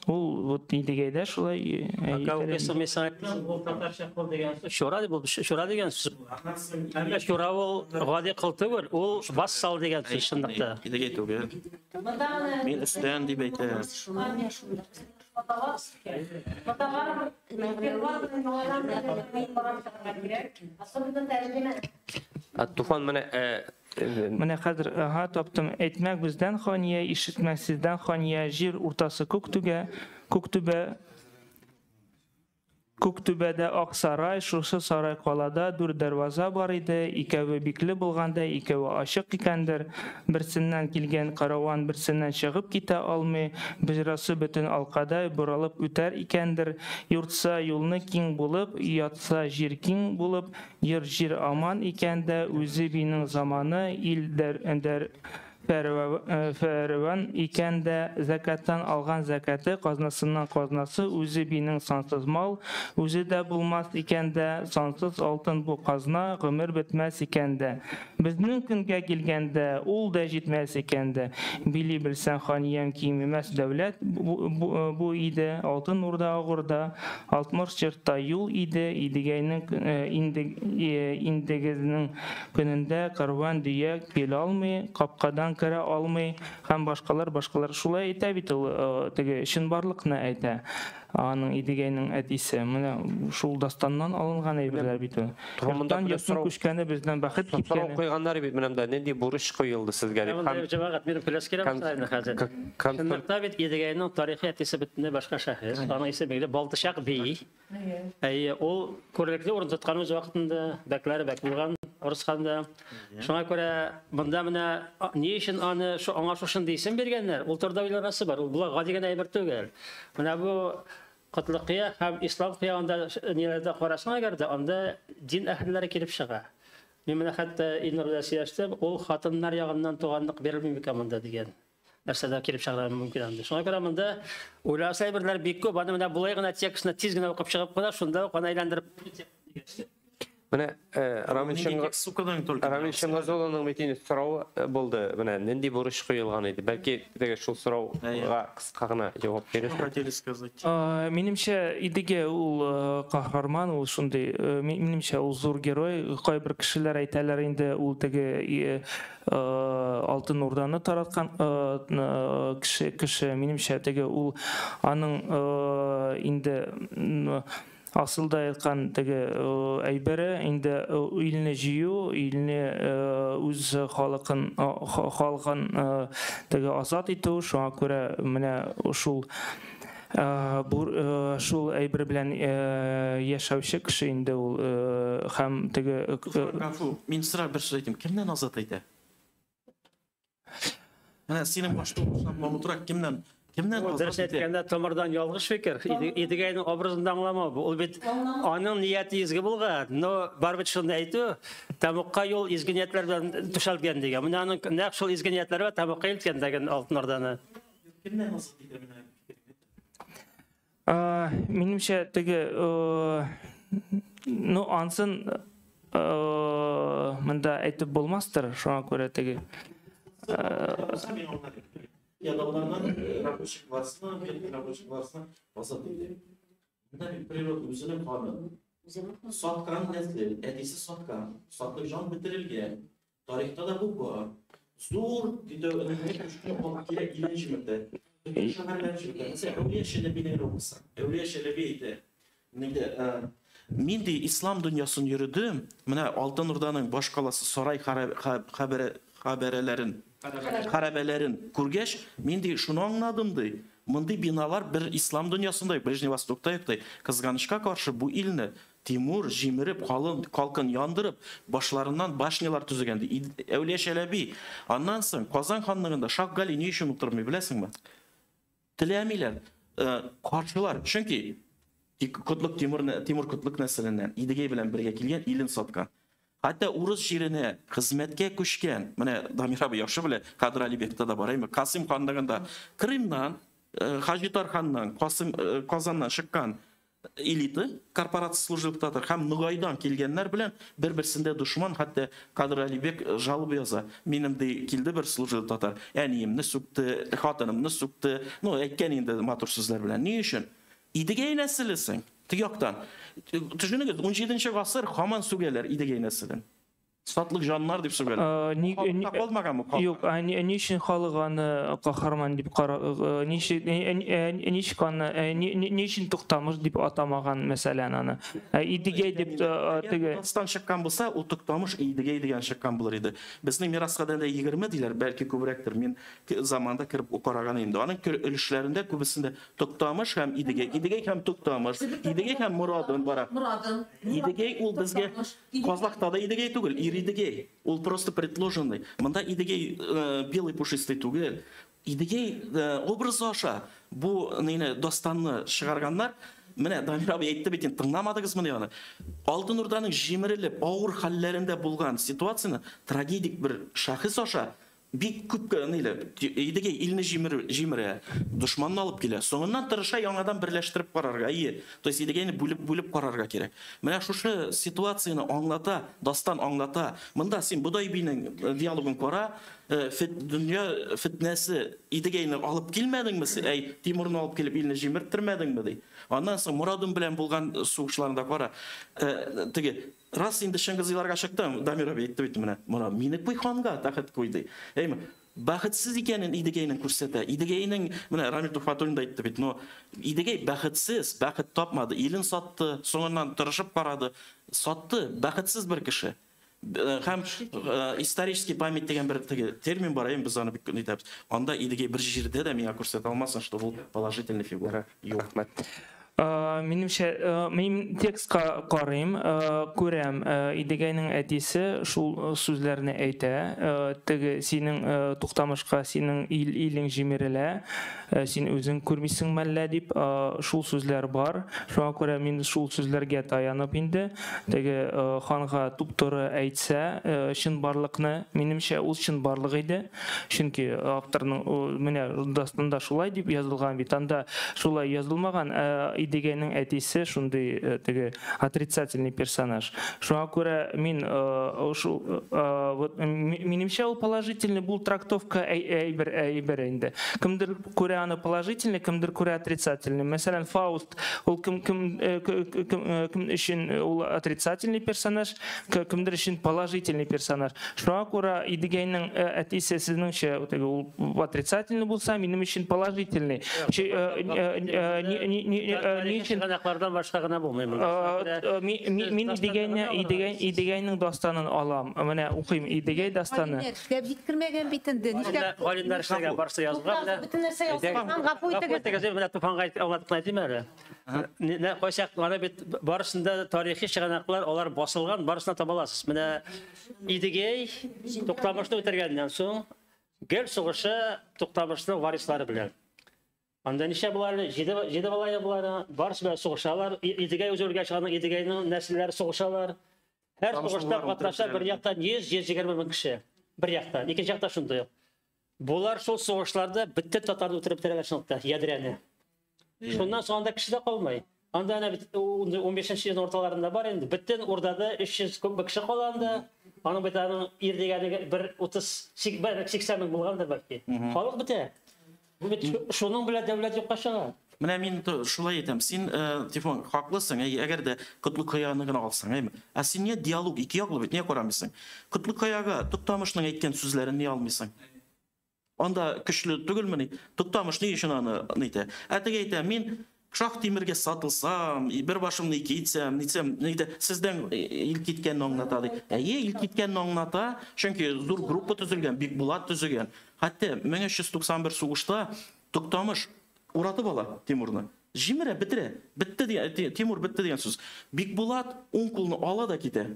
Ул вот Идегәйдә шулай Ул татарча кол дигән сүз, чура дип, чура дигән сүз. Әмма чура ул гади кол түгел, ул вассал дигән сүз чынлыкта. Идегәй түгел. Мин өстән дип әйтә. Туфан менә Менә хәзер, ага, таптым. Әйтмәк бездән хания, ишетмәк сездән хания, җир уртасы күк түгә, күк түбә, күк түбәдә ак сарай, шушы сарай калада дүрт дәрваза бар иде, икәве бикле булганда, икәве ачык икәндер. Берсеннән килгән караван берсеннән чыгып китә алмый, боҗрасы бөтен алкадай борылып үтәр икәндер. Юртса юлны киң булып, ятса җир киң булып, йорт җир аман икән дә, үзе бинең заманы, ил дәр, дәр, фәрван икән дә, зәкәттән алган зәкәте, казнасыннан казнасы, үзе бинең сансыз мал, үзе дә булмас икән дә, сансыз алтын бу казна, гомер бетмәс икән дә. Безнең көнгә килгәндә, ул да җитмәс икән дә. Били белсәң, ханиям кимемәс дәүләт бу иде, алтын урда агурда, 60 чертта юл иде, Идегәйнең индегезнең көнендә карван дөя килә алмый, капкадан керә алмый һәм башкалар, башкалар. Шулай әйтә бит ул, теге чынбарлыкны әйтә. Аның Идегәйнең әтисе. Менә шул дастаннан алынган әйберләр бит ул. Йорттан йортның күчкәне бездән бәхет Сорау киткәне. куйганнар бит менә монда нинди бурыч куелды сезгә дип. Һәм җәмәгать минем көләс килә башлады хәзер. Чынлыкта бит Идегәйнең тарихи әтисе бөтенләй башка шәхес. Аның исеме билгеле Балтычак би. Әйе, ул күренекле урын тоткан үз вакытында, бәкләре бәк булган Орысханда. Шуңа күрә монда менә ни өчен аны аңа шушындый исем биргәннәр? Ул турыда уйланасы бар. Ул була гади генә әйбер түгел. Менә бу Котлыкыя һәм Ислам кыягында ниләрдә карасаң әгәр дә, анда дин әһелләре килеп чыга. Мин менә хәтта Илнур белән сөйләштем, ул хатыннар ягыннан туганлык бирелми микән монда дигән нәрсәдә килеп чыгарга мөмкин анда. Шуңа күрә монда уйласа әйберләр бик күп. Аны менә болай гына текстны тиз генә укып чыгып кына, шунда ук аны әйләндереп. Менә Рамил Шыңгызулының бит инде соравы булды. Менә нинди бурыч куелган иде? Бәлки теге шул сорауга кыска гына җавап бирерсез. Хотели сказать. Минемчә, Идегәй ул каһарман, ул шундый, минемчә, ул зур герой. Кайбер кешеләр әйтәләр инде, ул теге Алтын Урданы тараткан кеше, минемчә, теге ул аның инде асылда әйткән теге әйбере инде илне җыю, илне үз халкын теге азат итү, шуңа күрә менә шул шул әйбер белән яшәүче кеше инде ул һәм теге. Гафу, мин сорап бер сүз әйтим. Кемнән азат итә? Менә синең башта укыган кемнән? Кемнән азат Дөрес әйткәндә, тамырдан ялгыш фикер. Идегәйнең образын да аңламау. Ул бит аның нияте изге булган, но барыбер шуны әйтү, тәмугка юл изге ниятләр белән түшәлгән дигән. Менә аның нәкъ шул изге ниятләре белән тәмугка илткән дигән Алтын Орданы. Кемнән азат итә менә? Минемчә, теге, ну, ансын монда әйтеп булмастыр, шуңа күрә теге. Ядалардан рабочий классны, рабочий классны азат итә. Менә бит природа үзенең каны. Саткан нәсел, әтисе саткан, сатлык җан бетерелгән. Тарихта да бу бар. Зур килә илен җимертә. Бөтен шәһәрләрен җимертә. Мәсәлән, Әүлия Чәләбине укысаң. Әүлия Чәләби әйтә. Нигә мин ди ислам дөньясын йөрдем. Менә Алтын Урданың баш каласы сарай хәрабәләрен күргәч, мин ди шуны аңладым ди. Мондый биналар бер ислам дөньясында юк, Ближний Востокта юк ди. Кызганычка каршы бу илне Тимур җимереп, калын калкын яндырып, башларыннан башнялар төзегән ди. Әүлия Чәләби. Аннан соң Казан ханлыгында Шаһ Гали ни өчен утырмый, беләсеңме? Теләмиләр, каршылар. Чөнки Котлык Тимур, Тимур Котлык нәселеннән Идегәй белән бергә килгән, илен саткан. Хәтта урыс җиренә хезмәткә күчкән, менә Дамир абый яхшы белә, Кадыр Алибекта да бар, әйме, Касыйм ханлыгында Крымнан, Хаҗи Тарханнан, Касым Казаннан чыккан элита, корпорация служил татар һәм Ногайдан килгәннәр белән бер-берсендә дошман, хәтта Кадыр Алибек жалоба яза. Минем ди килде бер служил татар, әниемне сүкте, хатынымны сүкте, ну, әйткән инде матур сүзләр белән. Ни өчен? Идегәй нәселесең, теге яктан. Төшенегез, 17 гасыр һаман сүгәләр Идегәй нәселен. Сатлык җаннар дип сүгәләр. Халыкта калмаганмы? Юк, ни өчен халык аны каһарман дип кара, ничек аны, ни өчен Туктамыш дип атамаган, мәсәлән, аны? Идегәй дип теге Татарстан чыккан булса, ул Туктамыш Идегәй дигән чыккан булыр иде. Безнең мираска да 20 диләр, бәлки күбрәктер. Мин заманда кереп караган инде. Аның өлешләрендә күбесендә Туктамыш һәм Идегәй, Идегәй һәм Туктамыш, Идегәй һәм Морадын бара. Морадын. Идегәй ул безгә Казахта да Идегәй түгел, ир Идегәй. Ул просто предложенный. Монда Идегәй белый пушистый түгел. Идегәй образы аша бу нейне дастанны чыгарганнар. Менә Дамир абый әйтте бит инде, тыңламадыгызмыни аны? Алтын Урданың җимерелеп, авыр хәлләрендә булган ситуацияне трагедик бер шәхес аша бик күп ниле Идегәй илне җимерә, дошманны алып килә. Соңыннан тырыша яңадан берләштереп карарга. Әйе, то есть Идегәйне бүлеп-бүлеп карарга кирәк. Менә шушы ситуацияне аңлата, дастан аңлата. Монда син Бодай бинең диалогын кара, дөнья фитнәсе Идегәйне алып килмәдеңме син? Әй, Тимурны алып килеп илне җимерттермәдеңме ди. Аннан соң Морадым белән булган сугышларында кара. Теге раз инде Чыңгызларга чыктым, Дамир абый әйтте бит менә, Морад мине куй ханга тәхет куй ди. Әйме, бәхетсез икәнен Идегәйнең күрсәтә. Идегәйнең, менә Рамил Тухватуллин да әйтте бит, но Идегәй бәхетсез, бәхет тапмады, илен сатты, соңыннан тырышып карады, сатты, бәхетсез бер кеше. Һәм исторический память дигән бер теге термин бар, әйме, без аны бик әйтәбез. Анда Идегәй бер җирдә дә миңа күрсәтә алмасын, что ул положительный фигура. Юк. Рәхмәт. Минемчә, мин текстка карыйм, күрәм, Идегәйнең әтисе шул сүзләрне әйтә, теге синең Туктамышка синең илең җимерелә, син үзең күрмисең мәллә дип, шул сүзләр бар. Шуңа күрә мин шул сүзләргә таянып инде, теге ханга туп-туры әйтсә, чынбарлыкны, минемчә, ул чынбарлык иде. Чөнки авторның менә дастанда шулай дип язылган бит, анда шулай язылмаган, Идегәйнең әтисе шундый теге отрицательный персонаж. Шуңа күрә мин шул, вот, минемчә, ул положительный бу трактовка әйбер инде. Кемдер күрә аны положительный, кемдер күрә отрицательный. Мәсәлән, Фауст ул кем өчен ул отрицательный персонаж, кемдер өчен положительный персонаж. Шуңа күрә Идегәйнең әтисе сезнеңчә теге ул отрицательный булса, минем өчен положительный. Ни өчен Чыганаклардан башка гына булмый монда. Мин Идегәйнең дастанын алам. Менә укыйм Идегәй дастаны. Галимнәр эшләп җиткермәгән бит инде. Нишләп? Галимнәр эшләгән, барысы язылган. Менә Бөтен нәрсә язылган, гафу итегез. Менә Туфанга аңлатып кына әйтим әле. Кайчак аны бит барысында тарихи чыганаклар, алар басылган, барысына таба аласыз. Менә Идегәй Туктамышны үтергәннән соң гел сугышы Туктамышның варислары белән. Анда ничә була әле? Җиде бала була, барысы белән сугышалар. Идегәй үзе үлгәч, аның Идегәйнең нәселләре сугышалар. Һәр сугышта катнаша бер яктан 100-120 мең кеше. Бер яктан, икенче якта шундый ук. Булар шул сугышларда бөтен татарны үтереп бетерәләр шунлыкта, ядрәне. Шуннан соң анда кеше дә калмый. Анда әнә бит 15 йөзның урталарында бар инде. Бөтен урдада 300 күпме кеше кала анда. Аның бит аның ир дигәне бер утыз, бер сиксән мең булгандыр бәлки. Халык бетә. Бу бит шуның белән дәүләт юкка чыга. Менә мин шулай әйтәм, син, Тифон, хаклысың, әгәр дә Котлыкаяны гына алсаң, әйме? Ә син не диалог ике яклы бит, не карамыйсың? Котлыкаяга Туктамышның әйткән сүзләрен не алмыйсың? Анда көчле түгелмени? Туктамыш ни өчен аны әйтә? Ә теге әйтә, мин Шах Тимиргә сатылсам, бер башымны ике итсәм, нитсәм, нидә сездән ил киткәнне аңлата ди. Әйе, ил киткәнне аңлата, чөнки зур группа төзелгән, Бикбулат төзегән. Хәтта 1391 сугышта Туктамыш уратып ала Тимурны. Җимерә, бетерә. Бетте дигән, Тимур бетте дигән сүз. Бикбулат уң кулны ала да китә.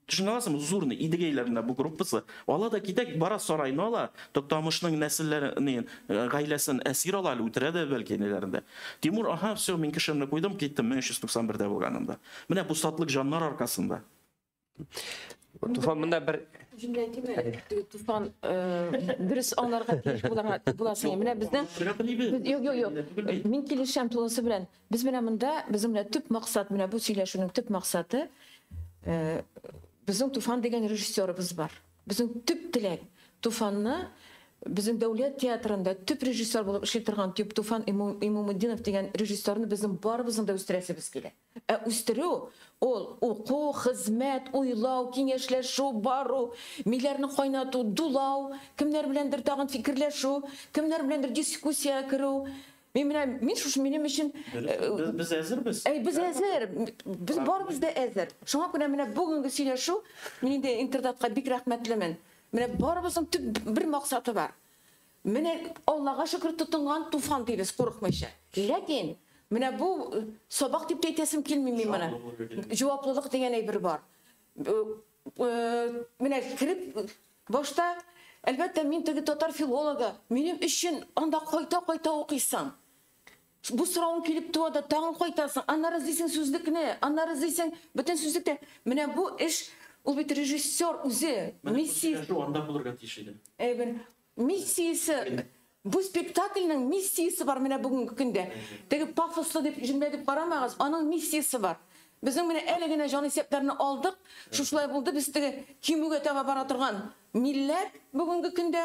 Төшенә аласыңмы? Зурны, Идегәйләренә бу группасы. Ала да китә, бара сарайны ала, Туктамышның нәселләрен, гаиләсен әсир ала әле, үтерә дә бәлки ниләрендә. Тимур, аһа, все, мин кешемне куйдым, киттем 1391-дә булганында. Менә бу сатлык җаннар аркасында. Туфан, монда бер җөмлә әйтим әле. Туфан, дөрес аңларга тиеш буласың. Менә безнең Юк, юк, юк. Мин килешәм тулысы белән. Без менә монда, безнең менә төп максат, менә бу сөйләшүнең төп максаты, безнең Туфан дигән режиссерыбыз бар. Безнең төп теләк Туфанны безнең дәүләт театрында төп режиссер булып эшли торган төп Туфан Имамутдинов дигән режиссерны безнең барыбызның да үстерәсебез килә. Ә үстерү ул уку, хезмәт, уйлау, киңәшләшү, бару, миләрне кайнату, дулау, кемнәр беләндер тагын фикерләшү, кемнәр беләндер дискуссиягә керү. Мин менә, мин шушы минем өчен без әзербез. Әй, без әзер. Без барыбыз да әзер. Шуңа күрә менә бүгенге сөйләшү, мин инде интернетка бик рәхмәтлемен. Менә барыбызның төп бер максаты бар. Менә Аллага шөкер тотынган Туфан дибез курыкмыйча. Ләкин менә бу сабак дип тә әйтәсем килми мин моны. Җаваплылык дигән әйбер бар. Менә кереп башта, әлбәттә, мин теге татар филологы, минем өчен анда кайта-кайта укыйсың. Бу сорауың килеп туа да тагын кайтасың, аннары эзлисең сүзлекне, аннары эзлисең бөтен сүзлектә. Менә бу эш, ул бит режиссер үзе, миссиясе. Анда булырга тиеш иде. Әйбер, миссиясе, бу спектакльнең миссиясе бар менә бүгенге көндә. Теге пафослы дип җөмлә дип карамагыз, аның миссиясе бар. Безнең менә әле генә җанисәпләрне алдык, шушылай булды, без теге кимүгә таба бара торган милләт бүгенге көндә.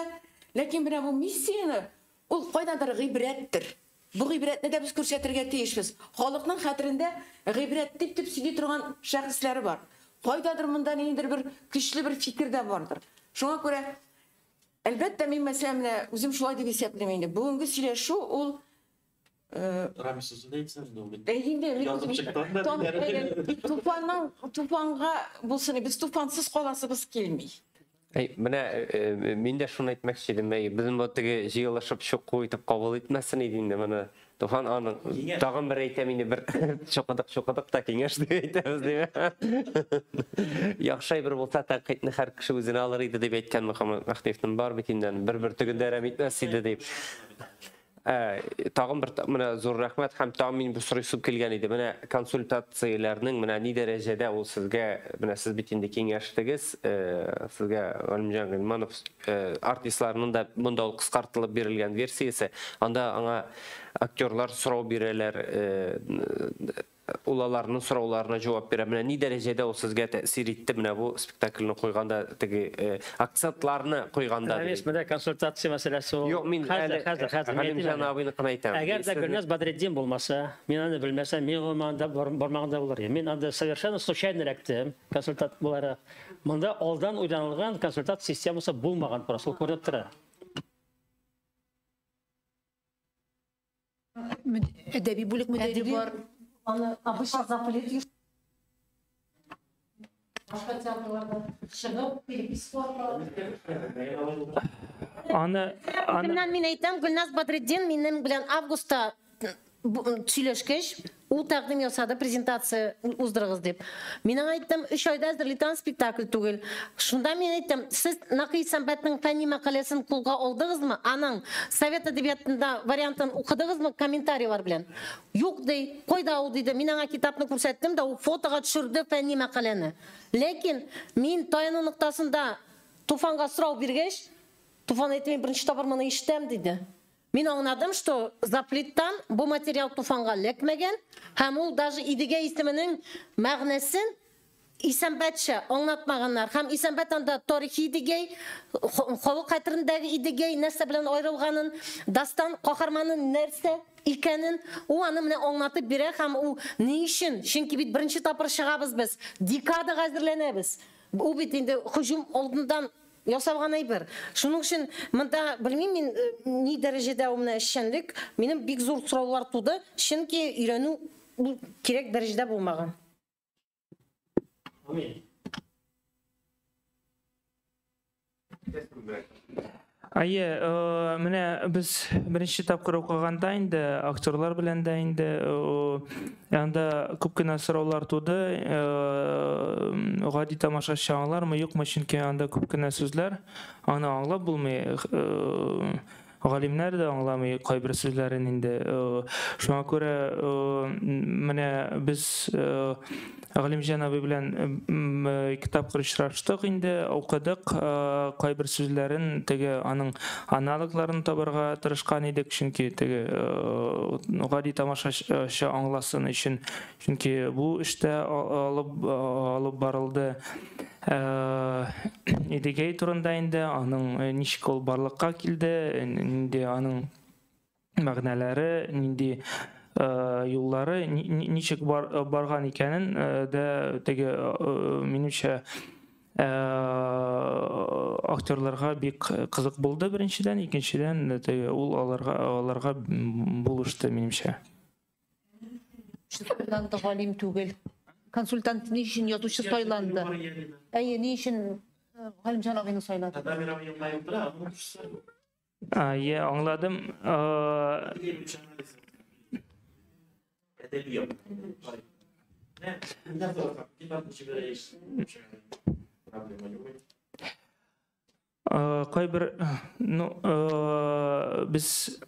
Ләкин менә бу миссияне ул кайдадыр гыйбрәттер. Бу гыйбрәтне дә без күрсәтергә тиешбез. Халыкның хәтерендә гыйбрәт дип дип сөйли торган шәхесләре бар. Кайдадыр монда ниндидер бер көчле бер фикер дә бардыр. Шуңа күрә, әлбәттә, мин мәсәлән менә үзем шулай дип исәплим инде. Бүгенге сөйләшү ул Рамис үзе дә әйтсә инде ул бит. Инде Язып чыккан да Туфанның Туфанга булсын, без Туфансыз каласыбыз килми. Әй, менә мин дә шуны әйтмәкче идем. Әй, безнең бу теге җыелышып чуку итеп кабул итмәсен иде инде моны. Туфан аның тагын бер әйтәм инде, бер чукыдык та киңәш дип әйтәбез диме. Яхшы әйбер булса тәнкыйтьне һәр кеше үзенә алыр иде дип әйткән Мөхәммәт Мәһдиевнең бар бит инде, бер бөртеген дә әрәм итмәс иде дип. Тагын бер менә зур рәхмәт һәм тагын мин бер сорыйсым килгән иде. Менә консультацияләрнең менә ни дәрәҗәдә ул сезгә, менә сез бит инде киңәштегез, сезгә Галимҗан Гыйльманов артистларның да монда ул кыскартылып бирелгән версиясе, анда аңа актерлар сорау бирәләр, ул аларның сорауларына җавап бирә. Менә ни дәрәҗәдә ул сезгә тәэсир итте менә бу спектакльне куйганда, теге акцентларны куйганда? Рамис, менә консультация мәсьәләсе ул. Юк, мин хәзер, хәзер, хәзер, Галимҗан абыйныкын әйтәм. Әгәр дә Гөлназ Бәдретдин булмаса, мин аны белмәсәм, мин гомумән анда бармаганда булыр идем. Мин анда совершенно случайно эләктем, консультант буларак. Монда алдан уйланылган консультант системасы булмаган, просто ул күренеп тора. Әдәби бүлек мөдире бар. Аны обычно заплет. Башка театрларда чыгып, переписка. Аны Үземнән мин әйтәм, Гөлназ Бәдретдин минем белән августта сөйләшкәч, ул тәкъдим ясады, презентация уздырыгыз дип. Мин аңа әйттем, 3 айда әзерләгән спектакль түгел. Шунда мин әйттем, сез Нәкый Сәнбәтнең фәнни мәкаләсен кулга алдыгызмы? Аның совет әдәбиятында вариантын укыдыгызмы комментарийлар белән? Юк ди, кайда ул диде. Мин аңа китапны күрсәттем дә, ул фотога төшерде фәнни мәкаләне. Ләкин мин таяну ноктасында Туфанга сорау биргәч, Туфан әйтте, мин беренче тапкыр моны ишетәм диде. Мин аңладым, что заплиттан бу материал Туфанга эләкмәгән, һәм ул даже Идегә исеменең мәгънәсен Исәнбәтчә аңлатмаганнар. Һәм Исәнбәт анда тарихи Идегәй, халык хәтерендәге Идегәй нәрсә белән аерылганын, дастан каһарманы нәрсә икәнен, ул аны менә аңлатып бирә һәм ул ни өчен? Чөнки бит беренче тапкыр чыгабыз без, декадага әзерләнәбез. Ул бит инде һөҗүм алдыннан ясалган әйбер. Шуның өчен монда белмим мин ни дәрәҗәдә ул менә эшчәнлек, минем бик зур сораулар туды, чөнки өйрәнү ул кирәк дәрәҗәдә булмаган. Әйе, менә без беренче тапкыр укыганда инде актерлар белән дә инде анда күп кенә сораулар туды. Гади тамашачы аңлармы, юкмы, чөнки анда күп кенә сүзләр, аны аңлап булмый. Галимнәр дә аңламый кайбер сүзләрен инде. Шуңа күрә менә без Галимҗан абый белән ике тапкыр очраштык инде, укыдык, кайбер сүзләрен теге аның аналогларын табарга тырышкан идек, чөнки теге гади тамашачы аңласын өчен, чөнки бу эштә алып барылды. Идегәй турында инде, аның ничек ул барлыкка килде, нинди аның мәгънәләре, нинди юллары, ничек барган икәнен дә теге минемчә актерларга бик кызык булды беренчедән, икенчедән теге ул аларга булышты минемчә. Сайланды галим түгел. Консультант ни өчен язучы сайланды? Әйе, ни өчен Галимҗан абыйны сайлады? Әйе, аңладым. Кайбер, ну, без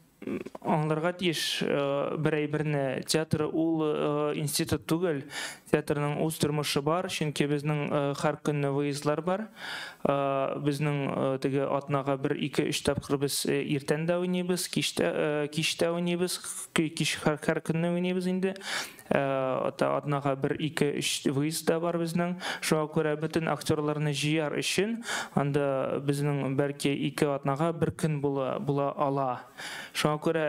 аңларга тиеш бер әйберне. Театр ул институт түгел. Театрның үз тормышы бар, чөнки безнең һәр көнне выездлар бар. Безнең теге атнага 1, 2, 3 тапкыр без иртән дә уйныйбыз, кичтә уйныйбыз, кич һәр көнне уйныйбыз инде. Атнага 1, 2, 3 выезд да бар безнең. Шуңа күрә бөтен актерларны җыяр өчен анда безнең бәлки 2 атнага бер көн була ала. Шуңа күрә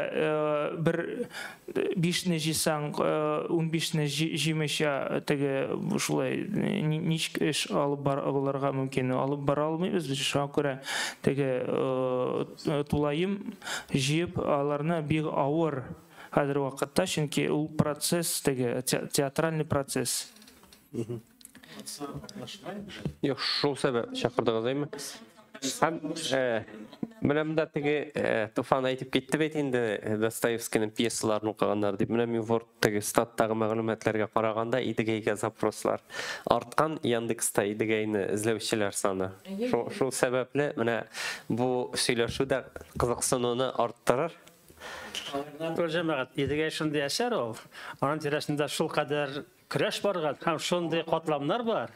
бер 5-не җыйсаң, 15-не җыймыйча теге шулай ничек эш алып барырга мөмкин, алып бара алмыйбыз. Шуңа күрә теге тулаем җыеп аларны бик авыр хәзер вакытта, чөнки ул процесс теге театральный процесс. Юк, шул сәбәп чакырдыгыз, әйме? Һәм менә монда теге Туфан әйтеп китте бит инде Достоевскийның пьесаларын укыганнар дип. Менә мин Word теге статтагы мәгълүматларга караганда Идегәйгә запрослар арткан, Яндекста Идегәйне эзләүчеләр саны. Шул сәбәпле менә бу сөйләшү дә кызыксынуны арттырыр. Җәмәгать, Идегәй шундый әсәр ул. Аның тирәсендә шул кадәр көрәш барган һәм шундый катламнар бар.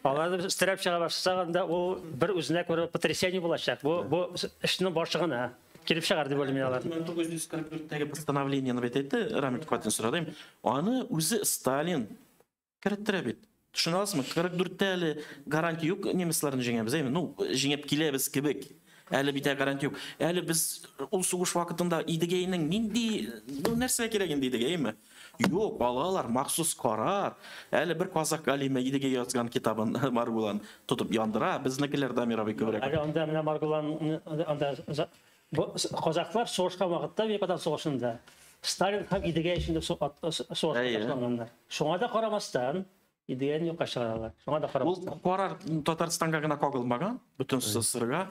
Аларны өстерәп чыга башласак, анда ул бер үзенә күрә потрясение булачак. Бу эшнең башы гына килеп чыгар дип уйлыйм мин алар. 1944-тәге постановлениене бит әйтте, Рамил Кватин сорадым. Аны үзе Сталин кереттерә бит. Төшенә аласызмы? 44-тә әле гарантия юк, немецларны җиңәбез, әйме? Ну, җиңеп киләбез кебек. Әле бит гарантия юк. Әле без ул сугыш вакытында Идегәйнең нинди, ну, нәрсә кирәк инде Идегәйме? Юк, алалар махсус карар. Әле бер казак галиме Идегәй язган китабын Маргулан тотып яндыра. Безнекеләр Дамир абый күбрәк. Әле анда менә Маргулан, анда казаклар сугышкан вакытта, Бөек Ватан сугышында Сталин һәм Идегәй өчен дип сугышка башлаганнар. Шуңа да карамастан Идегәйне юкка чыгаралар. Шуңа да карамастан. Ул карар Татарстанга гына кагылмаган, бөтен СССРга.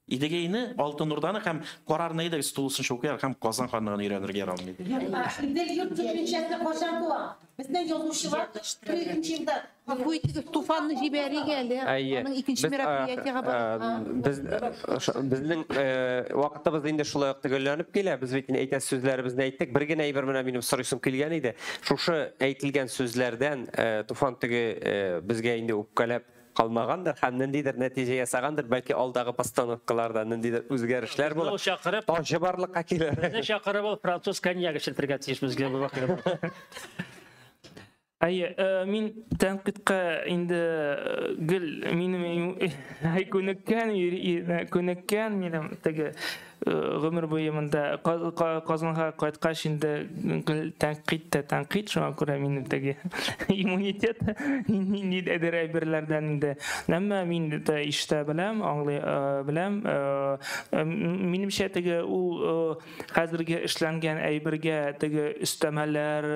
Идегәйне, Алтын Урданы һәм карарны әйдәгез тулысынча укыйк һәм Казан ханлыгын өйрәнергә ярамый. Идел йорт төшенчәсе кайчан туа? Безнең язучылар 42 елда. Бу итегез Туфанны җибәрик әле. Аның икенче мероприятиега барырга. Безнең вакытыбыз инде шулай ук төгәлләнеп килә. Без бит инде әйтәсе сүзләребезне әйттек. Бер генә әйбер менә минем сорыйсым килгән иде. Шушы әйтелгән сүзләрдән Туфан теге безгә инде үпкәләп калмагандыр һәм ниндидер нәтиҗә ясагандыр, бәлки алдагы постановкаларда ниндидер үзгәрешләр булыр. Ул чакырып, Таҗы барлыкка килер. Безне чакырып, ул француз коньягы эчертергә тиеш безгә бу вакытта. Әйе, мин тәнкыйтькә инде гел минем күнеккән, күнеккән минем теге гомер буе монда Казанга кайткач инде гел тәнкыйть тә тәнкыйть, шуңа күрә минем теге иммунитет ниндидер әйберләрдән инде. Әмма мин дә ишетә беләм, аңлый беләм. Минемчә, теге ул хәзерге эшләнгән әйбергә теге өстәмәләр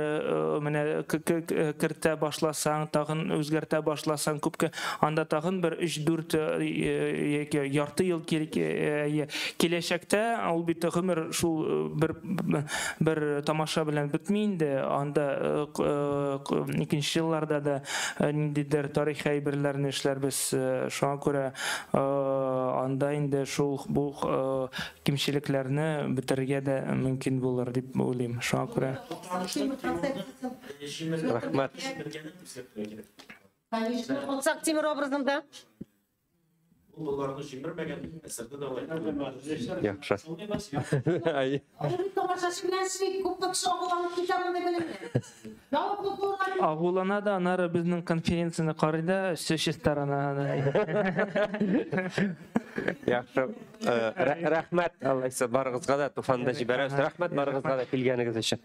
менә кертә башласаң, тагын үзгәртә башласаң, күпкә анда тагын бер 3-4 яки ярты ел киләчәктә ул бит гомер шул бер бер тамаша белән бетми инде. Анда икенче елларда да ниндидер тарихи әйберләрне эшләрбез. Шуңа күрә анда инде шул бу кимчелекләрне бетерергә дә мөмкин булыр дип уйлыйм. Шуңа күрә. Рәхмәт. Конечно, Аксак Тимер образында. Ул боларны җимермәгән әсәрдә дә алай. Яхшы. Әйе. Ул тамашачы белән эшли, күпме кеше агуланып китә мондый белемгә. Җаваплы булырга. Агулана да, аннары безнең конференцияне карый да, все чистарына. Яхшы. Рәхмәт, алайса барыгызга да, Туфанны да җибәрәбез. Рәхмәт барыгызга да килгәнегез өчен.